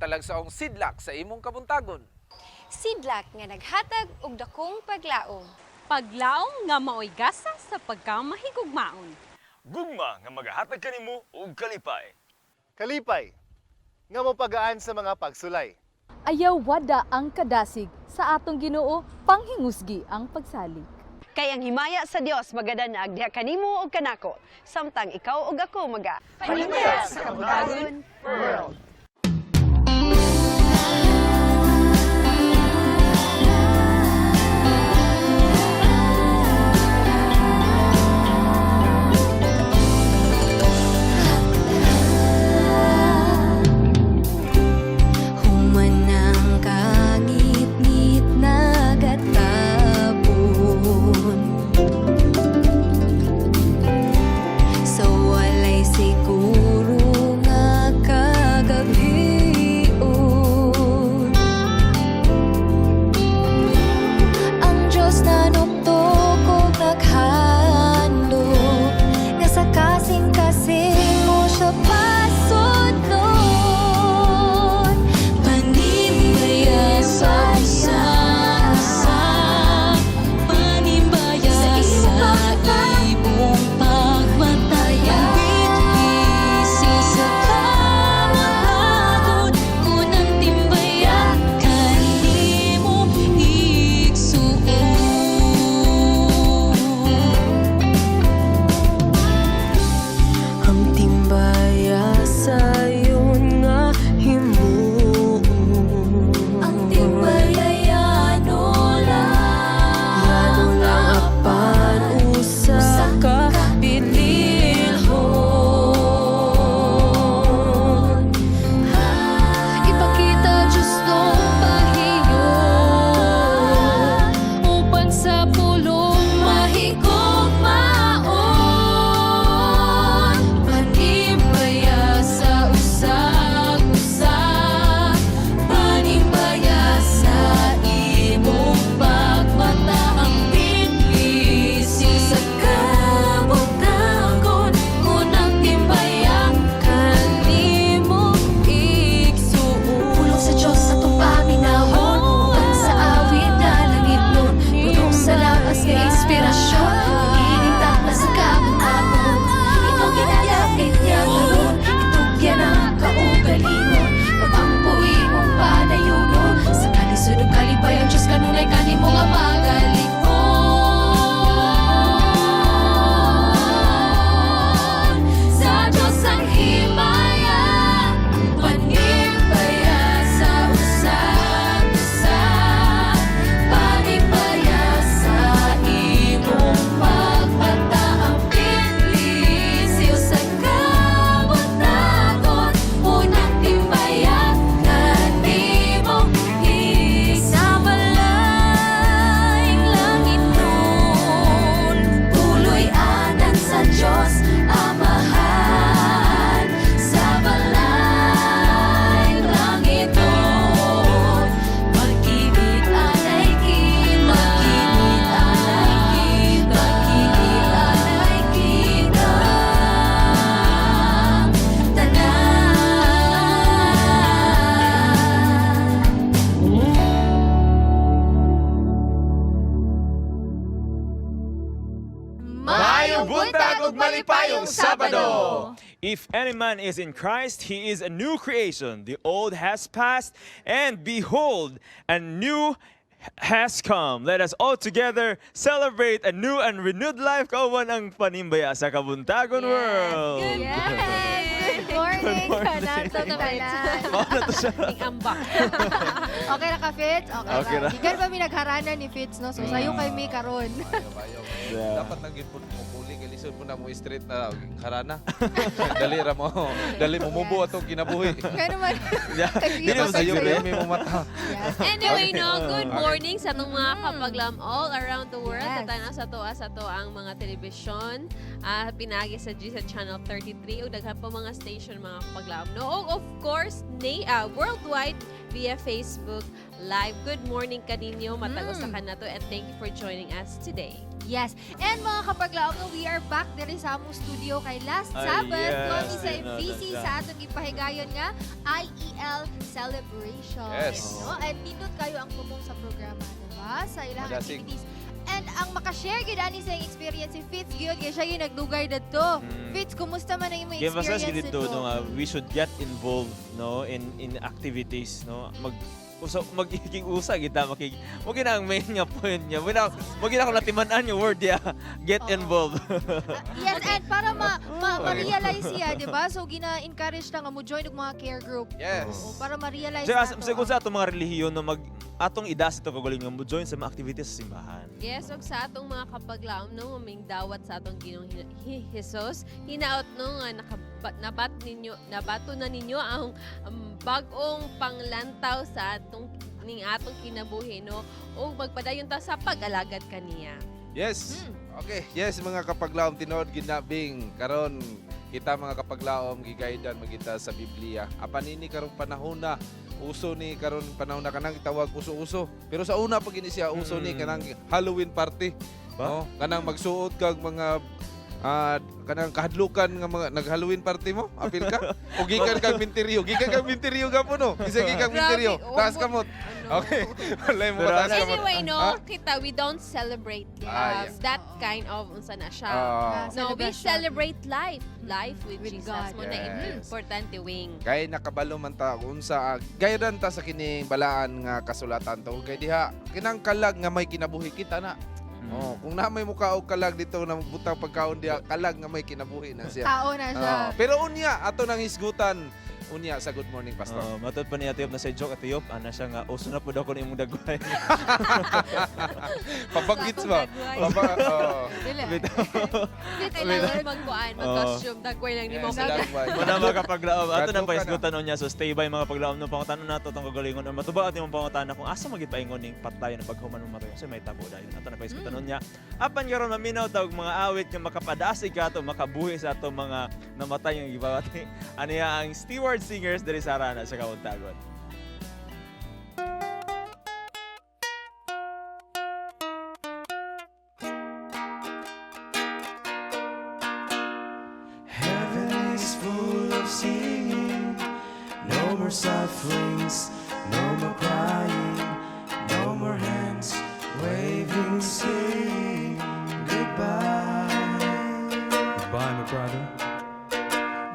talagsaong sidlak sa imong kabuntagon. Sidlak nga naghatag og dakong paglaom. Paglaom nga maoy gasa sa pagkamahigugmaon. Gugma nga magahatag kanimo og kalipay. Kalipay, nga mopagaan sa mga pagsulay. Ayaw wada ang kadasig sa atong Ginoo, panghingusgi ang pagsalig. Kay ang himaya sa Dios magadanag diha kanimo ug kanako, samtang ikaw ug ako maga Panimbaya sa Kabuntagon World. Humanang kangitngit nagatapon sa walay siguro nga kagabion. Ang Diyos na nuktok og naghandom nga sa kasing-kasing mo siya pasudlon. Panimbaya sa isa, panimbaya sa imong pagmataya. Bitbisi sa kamatagon, unang timbaya kanimo igsuon. Ang timbaya sayon nga himuon. Ang timbaya yano lang, yano lang apan usa ka bililhon. Ipakita Diyos nung pahiyon upan sa pulong mahigugmaon. Panimbaya sa usag-usa, panimbaya sa imong pagmata. Ang bitbisi sa kabuntagon, unang timbaya kanimo igsuon. Pulong sa Diyos atong paminawon, uban sa awit na langit nun, puno sa labas nga inspirasyon, ining takla sa kabuntagon. Ikaw ginalapit niya karon, itugyan ang kaugalingon, pag-ampo imong panayunon, sa kalisod ug kalipayon Diyos kanunay kanimo nga magalikon. Sa Diyos ang himaya, panimbaya sa usag-usa, panimbaya sa imong pagmata. Ang bitbisi sa kabuntagon, unang timbaya kanimo sa balayng langit nun. Puloy-anan sa Diyos Amahan, sa balayng langit nun. Pag-ibig anay kita, pag-ibig anay kita, pag-ibig anay kita, tanan. Maayong buntag ug malipayong Sabado! If any man is in Christ, he is a new creation. The old has passed, and behold, a new has come. Let us all together celebrate a new and renewed life kauban ang panimbaya sa Kabuntagon World. Yes! Good morning, Good morning. kanatong tanan. Mao na to siya. Ning ambak. Okay ra ka, Fitz? Okay, Okay ra. ra. Gikan pa mi nagharana ni Fitz, no? So, sayo kay mi karon. Bayo, bayo. Dapat nang gid pud mo puli kay lisod po na mo straight na harana. Dali ra mo. Dali mo mubo atong kinabuhi. Kaya naman. Yeah. Kasi Dili mo Sayo sayo, ra mi mo mata. Yes. Anyway, no, good morning sa atong mga kapaglam all around the world. Yes. Sa sa tuwa sa to ang mga telebisyon, pinagi sa GSA Channel 33 ug daghan pa mga station. Nation, mga kapaglaom, no? Og of course, worldwide via Facebook Live. Good morning kaninyo, matag usa ka nato, and thank you for joining us today. Yes. And mga kapaglaom, no, we are back diri sa among studio kay last Ay, Sabbath, yes. kami sa Ayun na, MVC siya. sa atong gipahigayon nga IEL celebration. Yes. No? And nindot kayo ang pumong sa programa, diba? Sa ilang Madasig. activities. And ang makashare gid ani sa iyang experience si Fitz gyud kay siya gyud nagdugay dadto. Fitz, kumusta man ang imong Give us experience dito didto? no nga we should get involved, no, in activities, no, mag usa magiging usa kita makig mo gina ang main nga point niya mo gina ako natiman-an yung word ya, get Oo. involved. Ah, yes, and para ma-realize siya, di ba? So gina-encourage ta nga mo join og mga care group. Yes. Oo, para ma-realize So, as, nato sa kung sa atong mga relihiyon, no, mag atong idas ito kagaling nga mo join sa mga activities sa simbahan. Yes, ug sa atong mga kapaglaom, no, maming dawat sa atong Ginoong Hesus, hinaot, no, nga nabat ninyo, nabato na ninyo ang bag-ong panglantaw sa atong ning atong kinabuhi, no, ug magpadayon ta sa pag-alagad kaniya. Yes. Okay. Yes, mga kapaglaom, tinuod ginabing karon kita, mga kapaglaom, gigaidan magita sa Biblia. Apan ini karong panahon na uso ni karon panahon na kanang tawag uso-uso. Pero sa una pag ini siya uso ni kanang Halloween party. Ba? No? Kanang magsuot kag mga kanang kahadlukan nga mga nag-Halloween party mo, apil ka. O gikan kag minteryo, gikan kag minteryo gapon, no. Bisa gikan Grabe, minteryo, oh, taas kamot. Ano? Okay. Walay mo Pero taas kamot. Anyway, no, Ha? kita we don't celebrate Ah, yeah. that kind of unsa na siya. Ah. No, we celebration. celebrate life. Life with With Jesus. God. Mo na Yes. importante wing. Kay nakabalo man ta unsa gayran ta sa kining balaan nga kasulatan to kay diha kinang kalag nga may kinabuhi kita na. Oh, kung na may muka og kalag dito na butang pagkaon diha, kalag nga may kinabuhi na siya. Tao na siya. Oh, pero unya ato nang hisgutan unya sa Good Morning Pastor. Oh, matod pa niya Atiyop na sa joke Atiyop, ana siya nga uso na pud ako ni imong dagway. Pabanggits ba? Paba, oh. Dili. Hindi kailangan magkuan, mag-costume, dagway lang nimo. Yes, dagway. Muna mga kapaglaom, ato nang Kadto ka na. paisgutan niya. So stay by, mga paglaom, no, pangutana nato tong kagalingon or matubag ating mga pangutana kung asa magid paingon ning patay na paghuman mo matay. Kasi may tabo dayon. Ato nang paisgutan niya. Apan karon maminaw tawag mga awit nga makapadasig ka ato makabuhi sa ato mga namatay nga gibawati. Aniya ang Steward Singers diri sa Harana sa Kabuntagon. Heaven is full of singing, no more sufferings, no more crying, no more hands waving, saying goodbye. Goodbye, my brother.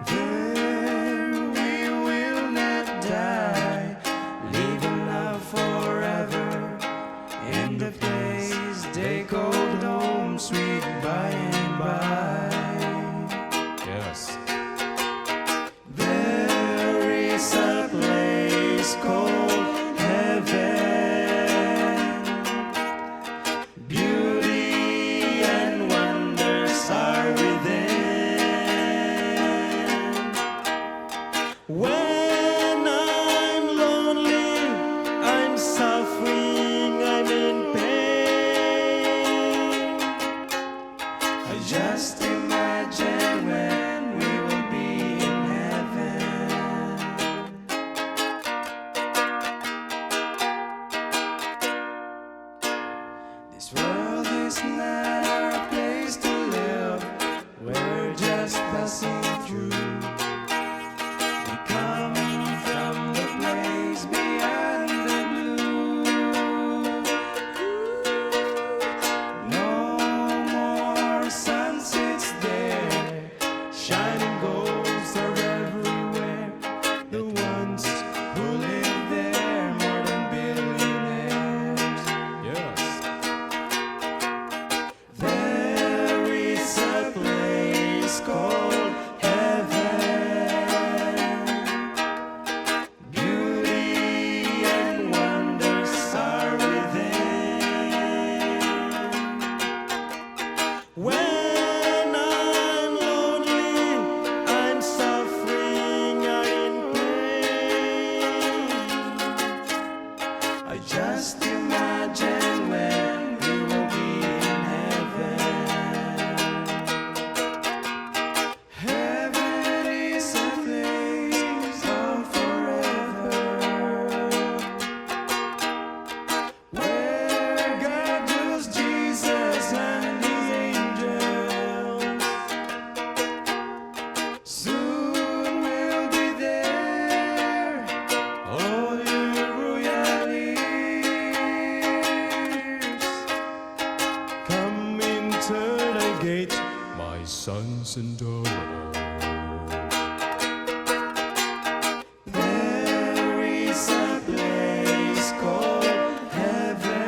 There we will not die, living love forever in the place they call home, sweet by and by. Yes. There is a place called heaven. Beauty and wonders are within. When I'm lonely, I'm suffering, I'm in pain. I just imagine when we will be in heaven. This world is not our place to live. We're just passing through. We come from the place beyond the blue. No more sunsets there. Shining golds are everywhere. The ones who live there more than billionaires. Yes. There is a place called heaven. Sons and daughters. There is a place called heaven.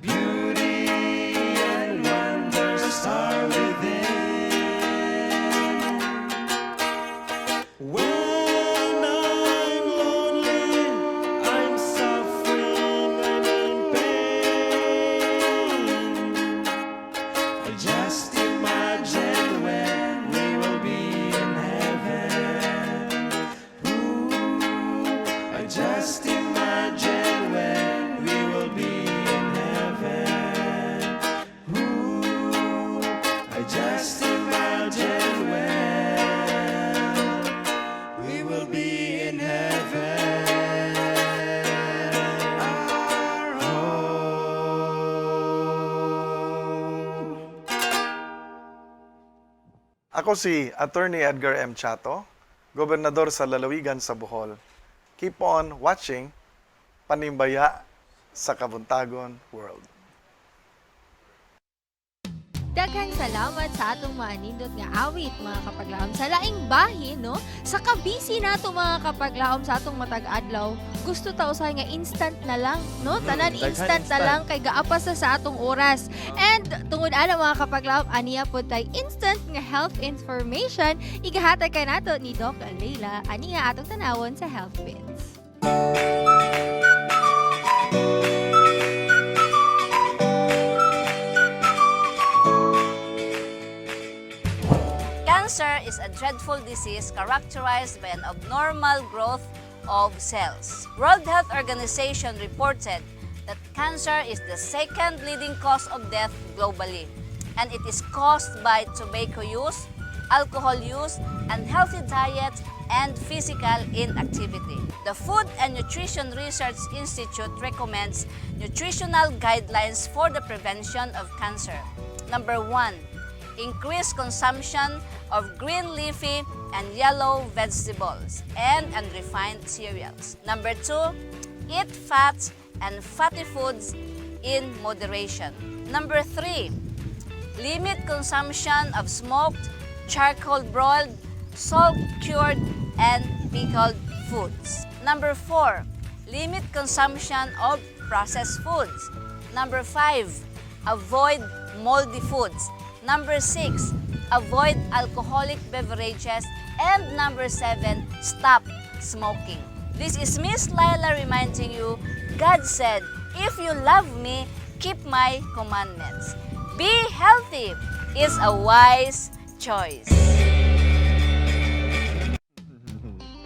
Beauty and wonders are within. When I'm lonely, I'm suffering, I'm in pain. I just imagine when we will be in heaven. Ooh, I just imagine when we will be in heaven. Ooh, I just imagine when we will be in heaven. Our home. Ako si Attorney Edgar M. Chato, Gobernador sa Lalawigan sa Bohol. Keep on watching Panimbaya sa Kabuntagon World. Daghang salamat sa atong maanindot nga awit, mga kapaglaom, sa laing bahin, no? Sa kabisi nato, mga kapaglaom, sa atong matag adlaw, gusto ta usahay nga instant na lang, no? Tanan Daghan instant na instant. lang kay gaapas na sa atong oras. And tungod ana, mga kapaglaom, aniya pod tay instant nga health information igahatag kanato ni Doc Leila. Aniya atong tanawon sa Health Bits. Cancer is a dreadful disease characterized by an abnormal growth of cells. World Health Organization reported that cancer is the second leading cause of death globally, and it is caused by tobacco use, alcohol use, unhealthy diet, and physical inactivity. The Food and Nutrition Research Institute recommends nutritional guidelines for the prevention of cancer. Number 1, increase consumption of green leafy and yellow vegetables and unrefined cereals. Number 2, eat fats and fatty foods in moderation. Number 3, limit consumption of smoked, charcoal broiled, salt cured, and pickled foods. Number 4, limit consumption of processed foods. Number 5, avoid moldy foods. Number 6, avoid alcoholic beverages. And number 7, stop smoking. This is Miss Lila reminding you, God said, "If you love me, keep my commandments." Be healthy is a wise choice.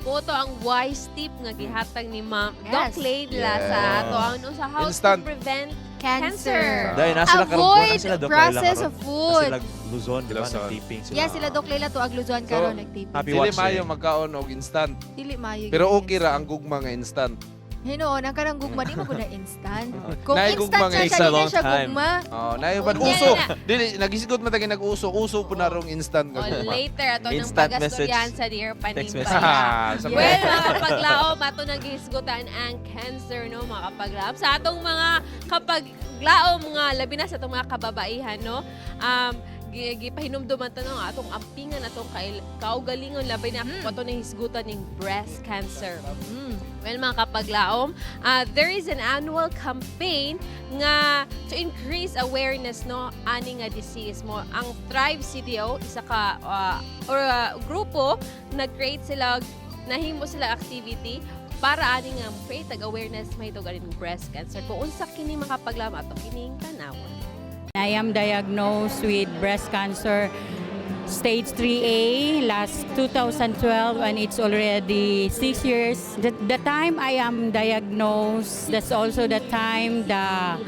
Mao to ang wise tip nga gihatag ni Ma'am Doc Leila sa ato ang no, sa how Instant. To prevent Cancer. cancer. Dahil nasa sila karon, Avoid nasa sila Doc Leila processed karon. food. Nasa sila Luzon, di ba? Luzon. Nag-taping sila. Yeah, sila Doc Leila tuag Luzon karon nag-taping. Happy Dili watch maayo eh. magkaon og instant. Dili maayo. Pero gyud okay ra ang gugma nga instant. Hinuon, ang kanang gugma di mo gud na instant. Kung Naay instant gugma siya, nga siya Takes a di na long siya time. gugma. Oh, naay ban Unya uso. na. Dili nagisgot man tagi nag-uso, uso po na rong instant nga O gugma. later ato ng Instant pagastoryahan message. sa Dear Text Panimbaya. message. Ah, sa Well, mga kapaglaom, ato nang gihisgutan ang cancer, no, mga kapaglaom. Sa atong mga kapaglaom, mga labi na sa atong mga kababaihan, no, gipahinumduman ta no, ang atong ampingan, atong kaugalingon, labi na mm. ato nahisgutan ning breast cancer. Well, mga kapaglaom, there is an annual campaign nga to increase awareness, no, ani nga disease mo. Ang Thrive CDO, isa ka or grupo, nag-create sila, nahimo sila activity para ani nga create ag awareness may aning breast cancer. Kung unsa kini makapaglaom, ato kining tanawon. I am diagnosed with breast cancer stage 3A last 2012, and it's already 6 years. The time I am diagnosed, that's also the time the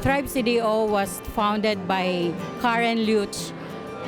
Thrive CDO was founded by Karen Luch.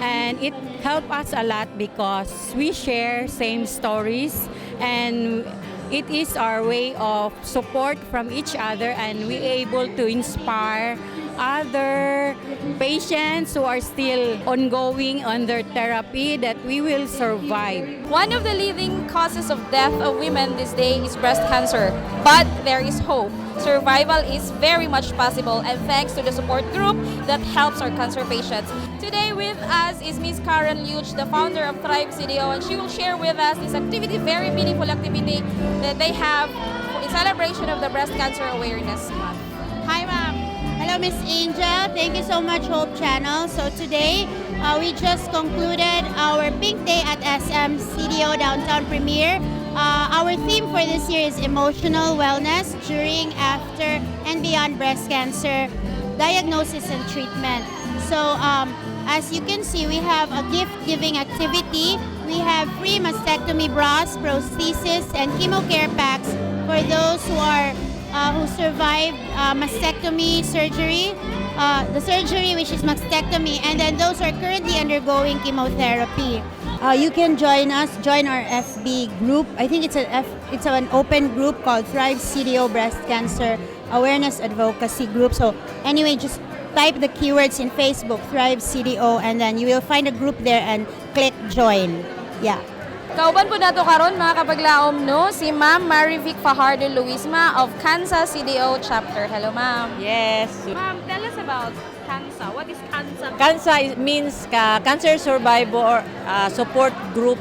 And it helped us a lot because we share same stories and it is our way of support from each other, and we able to inspire other patients who are still ongoing on their therapy that we will survive. One of the leading causes of death of women this day is breast cancer. But there is hope. Survival is very much possible, and thanks to the support group that helps our cancer patients. Today with us is Miss Karen Luch, the founder of Thrive CDO, and she will share with us this activity, very meaningful activity that they have in celebration of the Breast Cancer Awareness Month. Hi, ma'am. Hello, Miss Angel. Thank you so much, Hope Channel. So today, we just concluded our Pink Day at SM CDO Downtown Premiere. Our theme for this year is emotional wellness during, after, and beyond breast cancer diagnosis and treatment. So as you can see, we have a gift-giving activity. We have free mastectomy bras, prosthesis, and chemo care packs for those who survived mastectomy surgery, the surgery which is mastectomy, and then those who are currently undergoing chemotherapy. You can join us, join our FB group. I think it's an open group called Thrive CDO Breast Cancer Awareness Advocacy Group. So anyway, just type the keywords in Facebook, Thrive CDO, and then you will find a group there and click join. Yeah. Kauban po nato karon, mga kapaglaom, no, si Ma'am Marivic Fajardo Luisma of Cansa CDO chapter. Hello, ma'am. Yes. Ma'am, tell us about CANSA. What is CANSA? CANSA means ka Cancer Survivor Support Group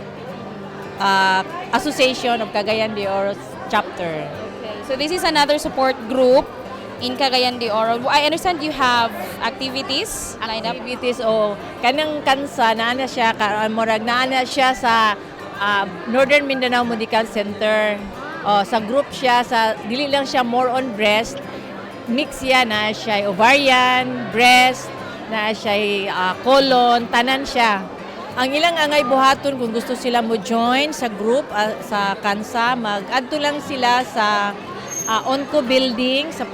Association of Cagayan de Oro chapter. Okay, so this is another support group in Cagayan de Oro. I understand you have activities lined up. Activities o kanang CANSA naa na siya ka murag naa na siya sa Northern Mindanao Medical Center. O, sa group siya sa dili lang siya more on breast, mix siya na siya ovarian, breast, na siya colon, tanan siya. Ang ilang angay buhaton kung gusto sila mo join sa group sa CANSA, mag-adto lang sila sa Onco building sa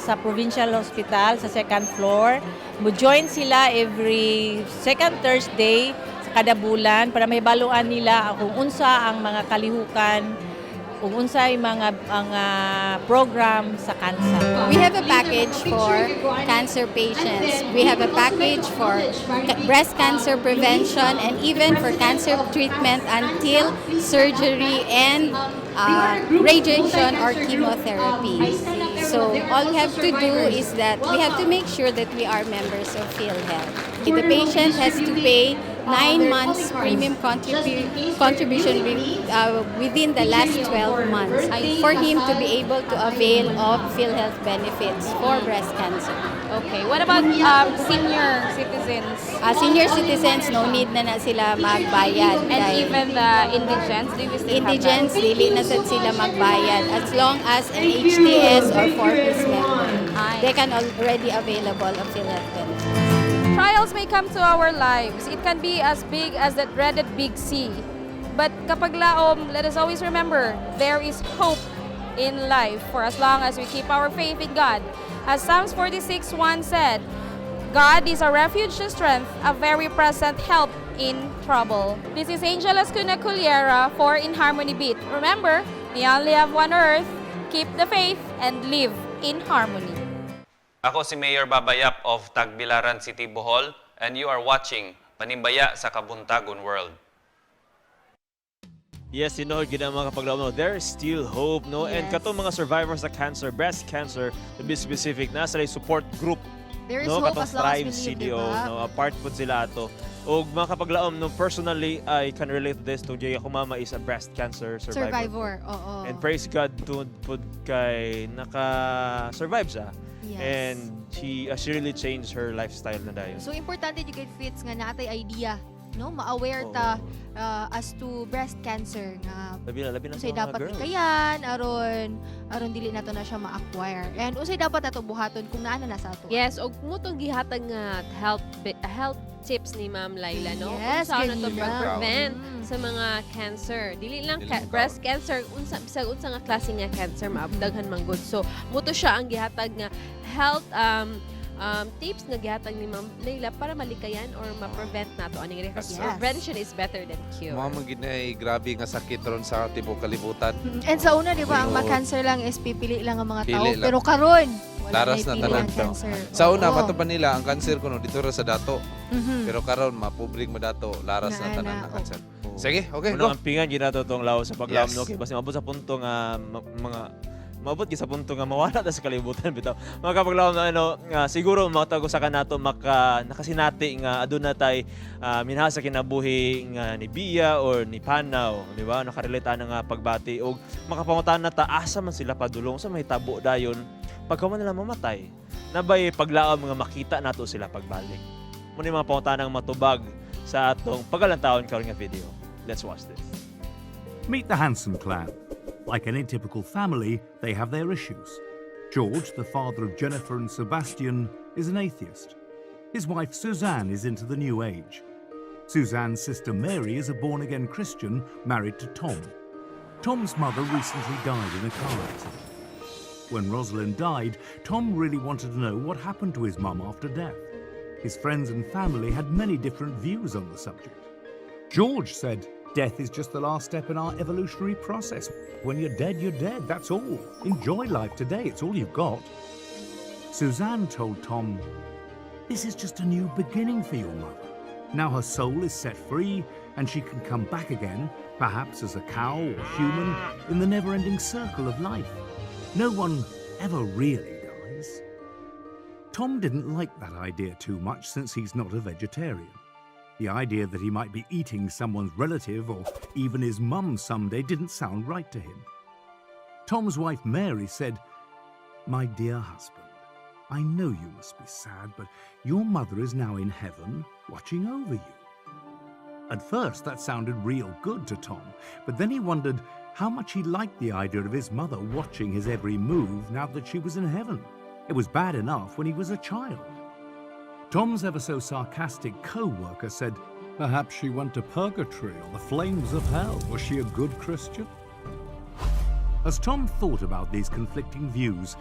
sa Provincial Hospital sa second floor. Mo join sila every second Thursday sa kada bulan para mahibaluan nila kung unsa ang mga kalihukan, kung unsay mga ang program sa CANSA. We have a package for cancer patients. We have a package for breast cancer prevention and even for cancer treatment until surgery and radiation or chemotherapy. So all we have to do is that we have to make sure that we are members of PhilHealth. The patient has to pay 9 months premium contribution within the last 12 months for him to be able to avail of PhilHealth benefits for breast cancer. Okay. What about senior citizens? Senior citizens, no need na na sila magbayad. And dahil even the indigents, do we still indigents, have that? Dili na sad sila magbayad. As long as an HTS or 4Ps member, they can already available of PhilHealth benefits. Trials may come to our lives. It can be as big as the dreaded Big C. But kapaglaom, let us always remember, there is hope in life for as long as we keep our faith in God. As Psalms 46:1 said, "God is a refuge and strength, a very present help in trouble." This is Angel Ascuna Culiera for In Harmony Beat. Remember, we only have one earth. Keep the faith and live in harmony. Ako si Mayor Babayap of Tagbilaran City, Bohol, and you are watching Panimbaya sa Kabuntagon World. Yes, gid ang mga kapaglaom, no, there is still hope, no? And katong mga survivors sa cancer, breast cancer, to be specific, nasa support group. There is no, hope katong as long as Thrive we live, CDO, diba? No? Apart po sila ato. Og mga kapaglaom, no, personally, I can relate to this. To Jay, ako mama is a breast cancer survivor. Survivor, oo. And praise God tungod pud kay naka-survive siya. And she really changed her lifestyle na dayon. So importante jud kay Fitz nga natay idea, no, ma-aware ta as to breast cancer nga Labi na unsay sa mga dapat girls. ikayan aron aron dili nato na siya ma-acquire. And unsay dapat nato buhaton kung naa na na sa ato. Yes, og mutong gihatag nga health tips ni Ma'am Laila, no? Yes, unsa na to ganina. pag-prevent sa mga cancer. Dili lang Dili lang breast cancer, unsa bisag unsa nga klase nga cancer maabdaghan man gud. So, muto siya ang gihatag nga health tips nga gihatag ni Ma'am Laila para malikayan or ma-prevent nato aning because Yes. prevention is better than cure. Mao man gid na grabe nga sakit ron sa tibuok kalibutan. And sa una, di ba, ang Oo. ma-cancer lang is pipili lang ang mga tao. Pili lang. Pero karon, wala Wala Laras na'y na pili tanan. ang cancer. Sa una, Oo. mato pa nila ang cancer kuno dito ra sa dato. Pero karon mapubrig mo dato, laras na Naa tanan na, ang cancer. Sige, okay, Unang go. ang pingan ginato tong lawas sa paglaom Yes. no kay basta maabot sa punto nga mga maabot gyud sa punto nga mawala ta sa kalibutan bitaw. Mga kapaglaom na ano nga siguro matag usa ka nato maka nakasinati nga aduna tay minahal sa kinabuhi nga ni Bia or ni Panaw, di ba? Nakarelate ana nga pagbati og makapangutan na ta asa man sila padulong sa mahitabo dayon pagka man nila mamatay. Nabay paglaom nga makita nato sila pagbalik. Muna yung mga pangutanang matubag sa atong pagalantaon karon nga video. Let's watch this. Meet the Hanson clan. Like any typical family, they have their issues. George, the father of Jennifer and Sebastian, is an atheist. His wife Suzanne is into the New Age. Suzanne's sister Mary is a born again Christian married to Tom. Tom's mother recently died in a car accident. When Rosalind died, Tom really wanted to know what happened to his mum after death. His friends and family had many different views on the subject. George said, "Death is just the last step in our evolutionary process. When you're dead, you're dead. That's all. Enjoy life today. It's all you've got." Suzanne told Tom, "This is just a new beginning for your mother. Now her soul is set free and she can come back again, perhaps as a cow or human, in the never ending circle of life. No one ever really dies." Tom didn't like that idea too much since he's not a vegetarian. The idea that he might be eating someone's relative or even his mum someday didn't sound right to him. Tom's wife Mary said, "My dear husband, I know you must be sad, but your mother is now in heaven watching over you." At first, that sounded real good to Tom, but then he wondered how much he liked the idea of his mother watching his every move now that she was in heaven. It was bad enough when he was a child. Tom's ever so sarcastic co worker said, "Perhaps she went to purgatory or the flames of hell. Was she a good Christian?" As Tom thought about these conflicting views,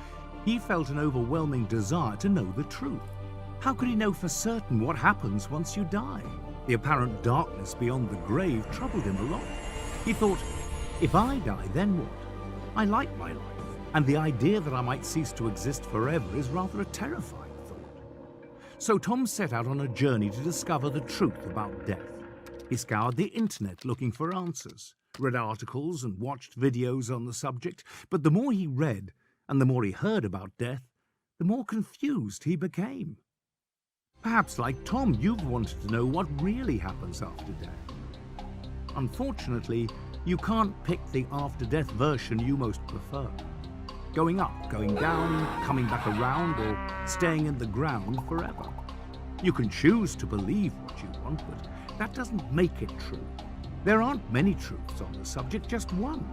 he felt an overwhelming desire to know the truth. How could he know for certain what happens once you die? The apparent darkness beyond the grave troubled him a lot. He thought, "If I die, then what? I like my life, and the idea that I might cease to exist forever is rather a terrifying thought." So Tom set out on a journey to discover the truth about death. He scoured the internet looking for answers, read articles and watched videos on the subject, but the more he read and the more he heard about death, the more confused he became. Perhaps, like Tom, you've wanted to know what really happens after death. Unfortunately, you can't pick the after death version you most prefer. Going up, going down, coming back around, or staying in the ground forever. You can choose to believe what you want, but that doesn't make it true. There aren't many truths on the subject, just one.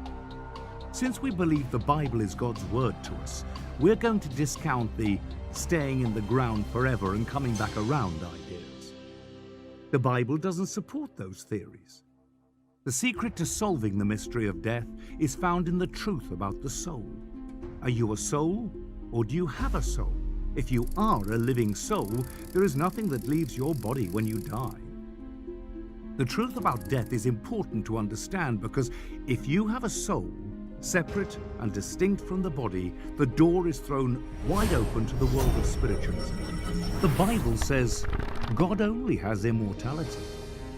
Since we believe the Bible is God's word to us, we're going to discount the staying in the ground forever and coming back around ideas. The Bible doesn't support those theories. The secret to solving the mystery of death is found in the truth about the soul. Are you a soul or do you have a soul? If you are a living soul, there is nothing that leaves your body when you die. The truth about death is important to understand because if you have a soul, separate and distinct from the body, the door is thrown wide open to the world of spiritualism. The Bible says God only has immortality.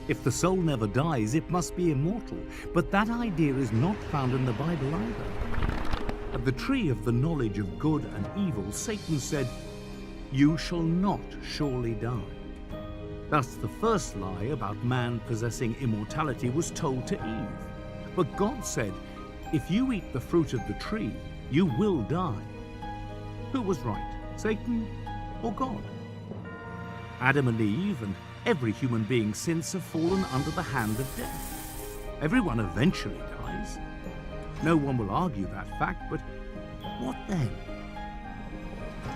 If the soul never dies, it must be immortal. But that idea is not found in the Bible either. At the tree of the knowledge of good and evil, Satan said, "You shall not surely die." Thus, the first lie about man possessing immortality was told to Eve. But God said, "If you eat the fruit of the tree, you will die." Who was right, Satan or God? Adam and Eve and every human being since have fallen under the hand of death. Everyone eventually dies. No one will argue that fact, but what then?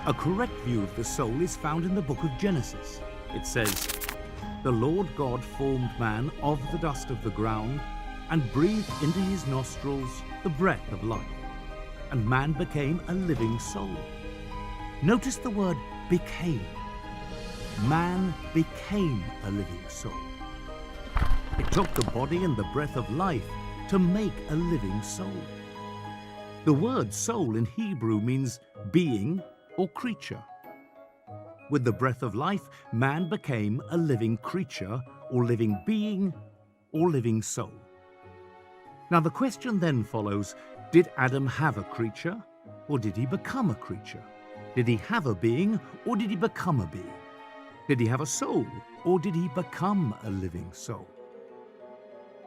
A correct view of the soul is found in the book of Genesis. It says, "The Lord God formed man of the dust of the ground and breathed into his nostrils the breath of life, and man became a living soul." Notice the word "became." Man became a living soul. It took the body and the breath of life to make a living soul. The word "soul" in Hebrew means being, or creature? With the breath of life, man became a living creature, or living being, or living soul. Now, the question then follows: did Adam have a creature, or did he become a creature? Did he have a being, or did he become a being? Did he have a soul, or did he become a living soul?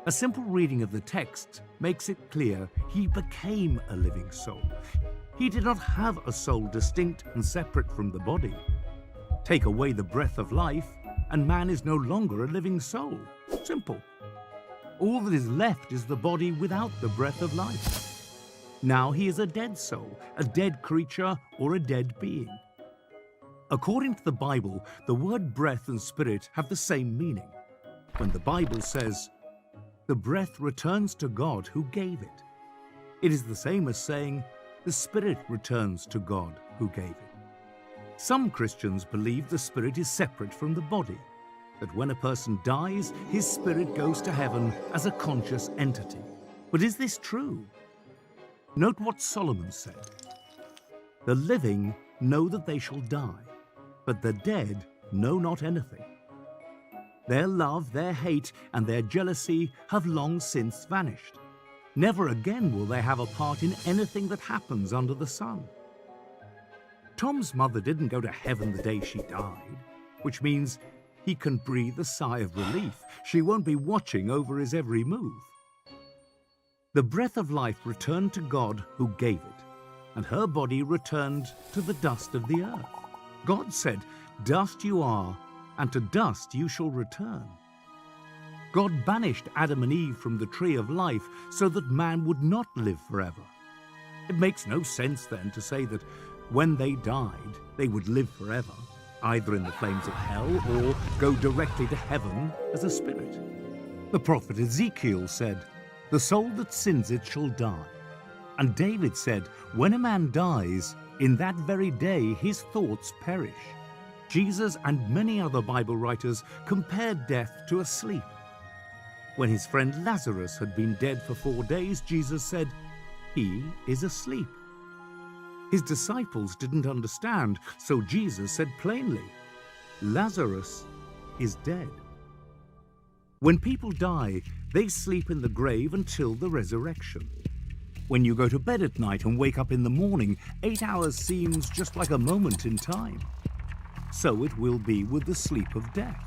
A simple reading of the text makes it clear he became a living soul. He did not have a soul distinct and separate from the body. Take away the breath of life, and man is no longer a living soul. Simple. All that is left is the body without the breath of life. Now he is a dead soul, a dead creature, or a dead being. According to the Bible, the word breath and spirit have the same meaning. When the Bible says, "The breath returns to God who gave it," it is the same as saying, "The spirit returns to God who gave it." Some Christians believe the spirit is separate from the body, that when a person dies, his spirit goes to heaven as a conscious entity. But is this true? Note what Solomon said: "The living know that they shall die, but the dead know not anything. Their love, their hate, and their jealousy have long since vanished. Never again will they have a part in anything that happens under the sun." Tom's mother didn't go to heaven the day she died, which means he can breathe a sigh of relief. She won't be watching over his every move. The breath of life returned to God who gave it, and her body returned to the dust of the earth. God said, "Dust you are, and to dust you shall return." God banished Adam and Eve from the tree of life so that man would not live forever. It makes no sense then to say that when they died, they would live forever, either in the flames of hell or go directly to heaven as a spirit. The prophet Ezekiel said, "The soul that sins, it shall die." And David said, "When a man dies, in that very day his thoughts perish." Jesus and many other Bible writers compared death to a sleep. When his friend Lazarus had been dead for 4 days, Jesus said, "He is asleep." His disciples didn't understand, so Jesus said plainly, "Lazarus is dead." When people die, they sleep in the grave until the resurrection. When you go to bed at night and wake up in the morning, 8 hours seems just like a moment in time. So it will be with the sleep of death.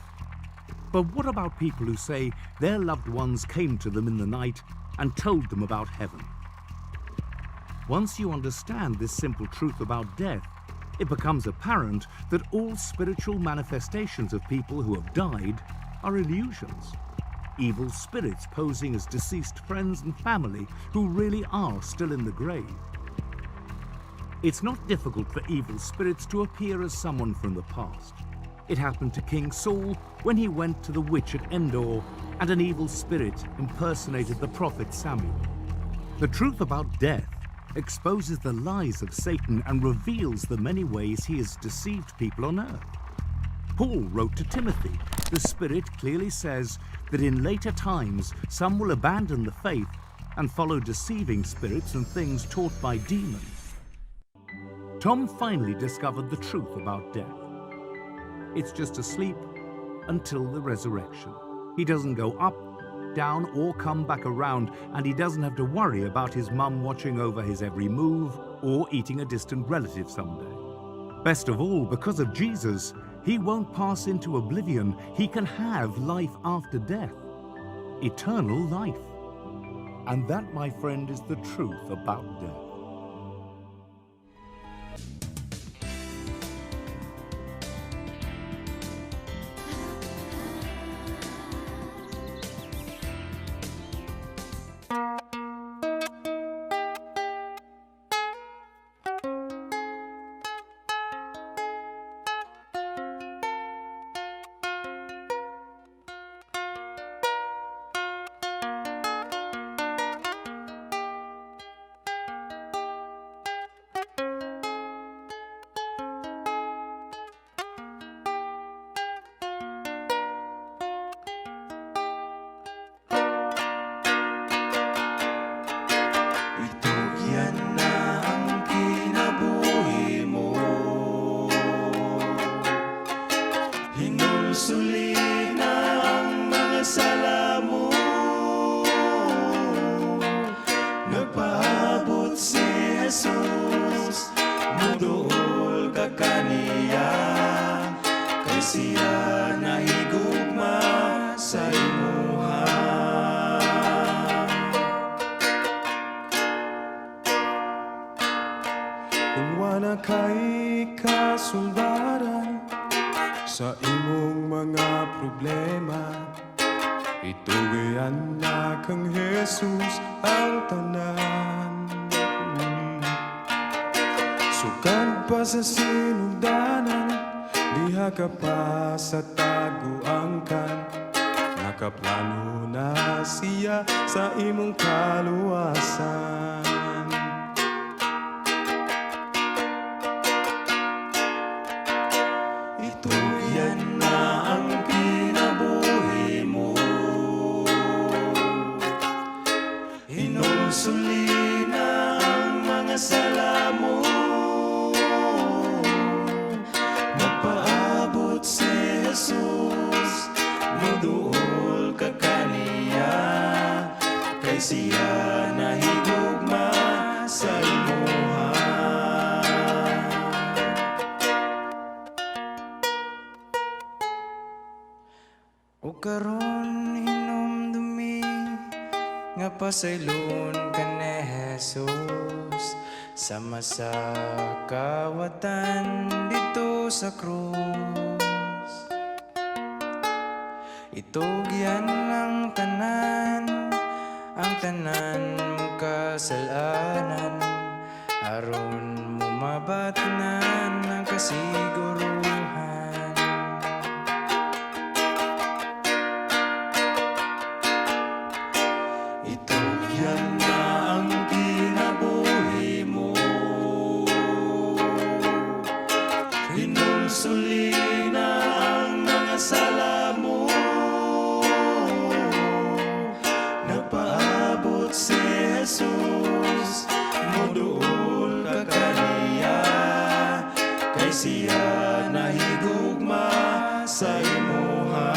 But what about people who say their loved ones came to them in the night and told them about heaven? Once you understand this simple truth about death, it becomes apparent that all spiritual manifestations of people who have died are illusions. Evil spirits posing as deceased friends and family who really are still in the grave. It's not difficult for evil spirits to appear as someone from the past. It happened to King Saul when he went to the witch at Endor and an evil spirit impersonated the prophet Samuel. The truth about death exposes the lies of Satan and reveals the many ways he has deceived people on earth. Paul wrote to Timothy, "The Spirit clearly says that in later times some will abandon the faith and follow deceiving spirits and things taught by demons." Tom finally discovered the truth about death. It's just a sleep until the resurrection. He doesn't go up, down, or come back around, and he doesn't have to worry about his mum watching over his every move or eating a distant relative someday. Best of all, because of Jesus, he won't pass into oblivion. He can have life after death, eternal life. And that, my friend, is the truth about death. ka kaniya, kay siya nahigugma sa imuha. Kung wala kay kasulbaran sa imong mga problema, itugyan na kang Jesus ang tanan. Sukad pa sa sinugdanan, diha ka pa sa taguangkan, nakaplano na siya sa imong kaluwasan. Itugyan na ang kinabuhi mo, hinulsuli na ang mga sala mo. Nagpaabot si Jesus, muduol ka kaniya, kay siya nahigugma sa imuha. O karon hinumdumi nga pasaylon ka ni Jesus sama sa kawatan didto sa krus. Itugyan ang tanan mong kasalanan aron mo mabatnan ang kasiguruhan. Itugyan na ang kinabuhi mo, hinulsuli na ang mga sala mo. Nagpaabot si Jesus, muduol ka kaniya, kay siya nahigugma sa imuha.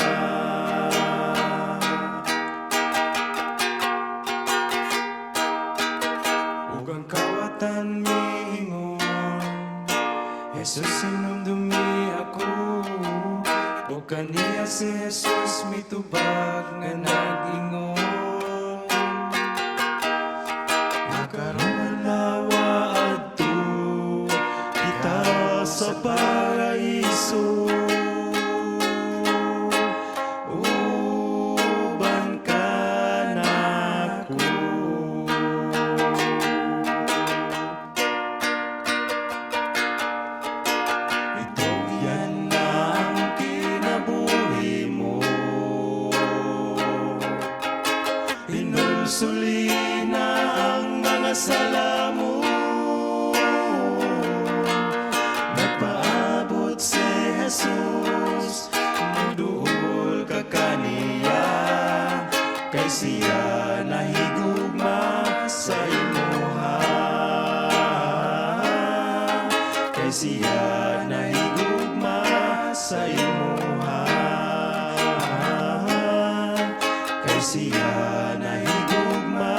Ug ang kawatan miingon, "Jesus, hinumdumi ako." Ug kaniya si Jesus mitubag nga nag-ingon nga karong adlaw adto kita sa paraiso, uban ka nako. Itugyan na ang kinabuhi mo, hinulsuli na ang mga sala mo. Nagpaabot si Jesus, muduol ka kaniya, kay siya nahigugma sa imuha. Kay siya nahigugma sa imuha. Kay siya nahigugma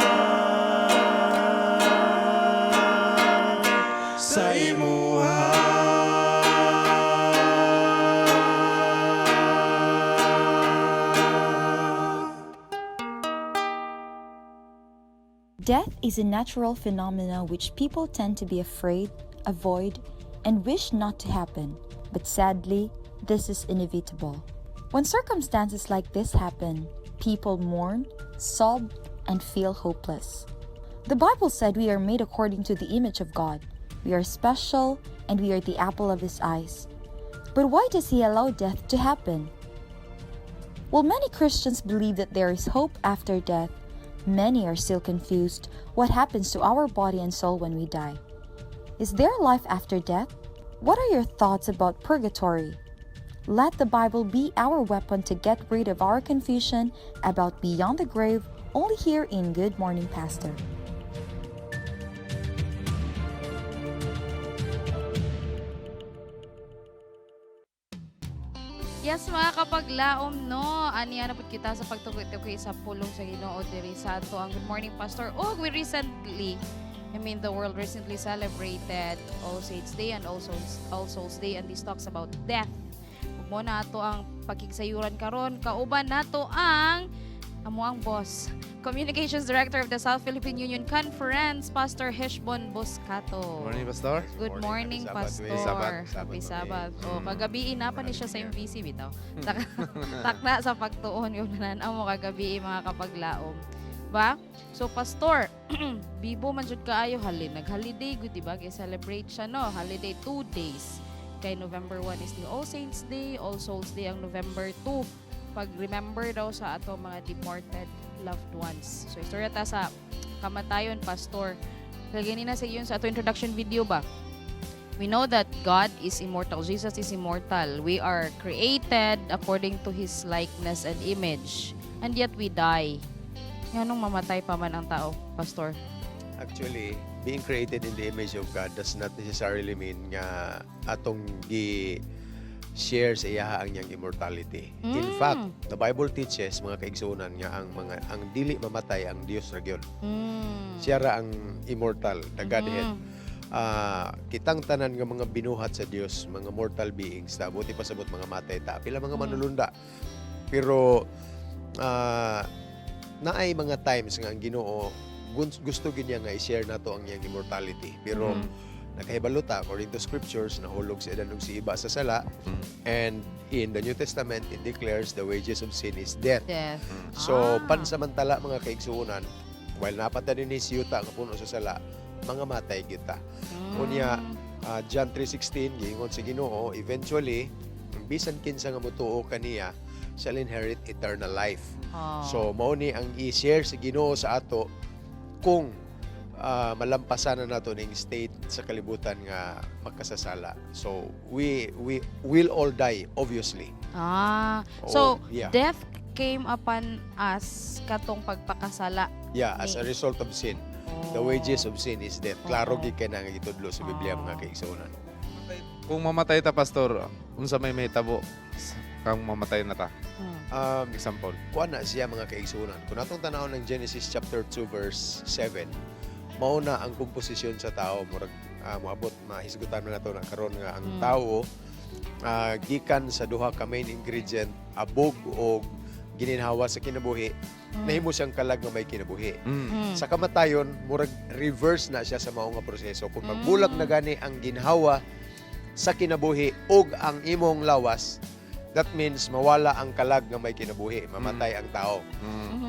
sa imuha. Death is a natural phenomena which people tend to be afraid, avoid, and wish not to happen. But sadly, this is inevitable. When circumstances like this happen, people mourn, sob, and feel hopeless. The Bible said we are made according to the image of God. We are special and we are the apple of His eyes. But why does He allow death to happen? While many Christians believe that there is hope after death, many are still confused what happens to our body and soul when we die. Is there life after death? What are your thoughts about purgatory? Let the Bible be our weapon to get rid of our confusion about beyond the grave, only here in Good Morning Pastor. Yes, mga kapaglaom, no. Aniya na pud kita sa pagtukoy-tukoy sa pulong sa Ginoo diri sa ato ang Good Morning Pastor. Oh, we recently I mean, the world recently celebrated All Saints Day and also All Souls Day, and this talks about death. Ug mao na ato ang pakigsayuran karon, kauban nato ang amo ang boss, Communications Director of the South Philippine Union Conference, Pastor Heshbon Boscato. Morning, Pastor. Good morning, Happy Pastor. Sabbath. Happy Sabbath. Oh, kagabi na pa ni siya sa MVC bitaw. Takna sa pagtuon yung nananaw mo kagabi, mga kapaglaom. Ba? So Pastor, bibo man jud kaayo halin. Nag-holiday gud, di ba? Kay celebrate siya, no. Holiday 2 days. Kay November 1 is the All Saints Day, All Souls Day ang November 2. Pag-remember daw sa ato mga departed loved ones. So istorya ta sa kamatayon, Pastor. Kay ganina sa iyon sa ato introduction video ba? We know that God is immortal. Jesus is immortal. We are created according to His likeness and image. And yet we die. Nganong mamatay pa man ang tao, Pastor? Actually, being created in the image of God does not necessarily mean nga atong gi share sa iyaha ang niyang immortality. In fact, the Bible teaches, mga kaigsuonan, nga ang mga ang dili mamatay ang Dios ra gyud. Siya ra ang immortal, the Godhead. Kitang tanan nga mga binuhat sa Dios, mga mortal beings ta, buti pasabot mga matay ta, pila mga manulunda. Pero naay mga times nga ang Ginoo gusto gid niya nga i-share nato ang iyang immortality. Pero nakahibalo ta, according to scriptures, nahulog si Adan ug si Eva sa sala, and in the New Testament it declares the wages of sin is death. Death. So pansamantala, mga kaigsuonan, while naa pa ta dinhi sa yuta nga puno sa sala, mga matay kita. Unya, John 3:16, giingon sa Ginoo, eventually bisan kinsa nga motuo kaniya shall inherit eternal life. So mao ni ang i-share sa Ginoo sa ato kung malampasan na nato ning state sa kalibutan nga makasasala. So we will all die, obviously. So Oh, yeah. death came upon us katong pagpakasala. Yeah, as a result of sin. The wages of sin is death. Klaro gid kay na nga gitudlo sa Biblia, mga kaigsuonan. Kung mamatay ta, Pastor, unsa may mahitabo kang mamatay na ta? Example. Kuan na siya, mga kaigsuonan. Kung atong tanawon ng Genesis chapter 2 verse 7, mao na ang komposisyon sa tao, murag moabot mahisgutan man nato na karon nga ang tao gikan sa duha ka main ingredient, abog o gininhawa sa kinabuhi, nahimo siyang kalag nga may kinabuhi. Sa kamatayon, murag reverse na siya sa mao nga proseso. Kung magbulag na gani ang ginhawa sa kinabuhi ug ang imong lawas, that means mawala ang kalag nga may kinabuhi, mamatay ang tao.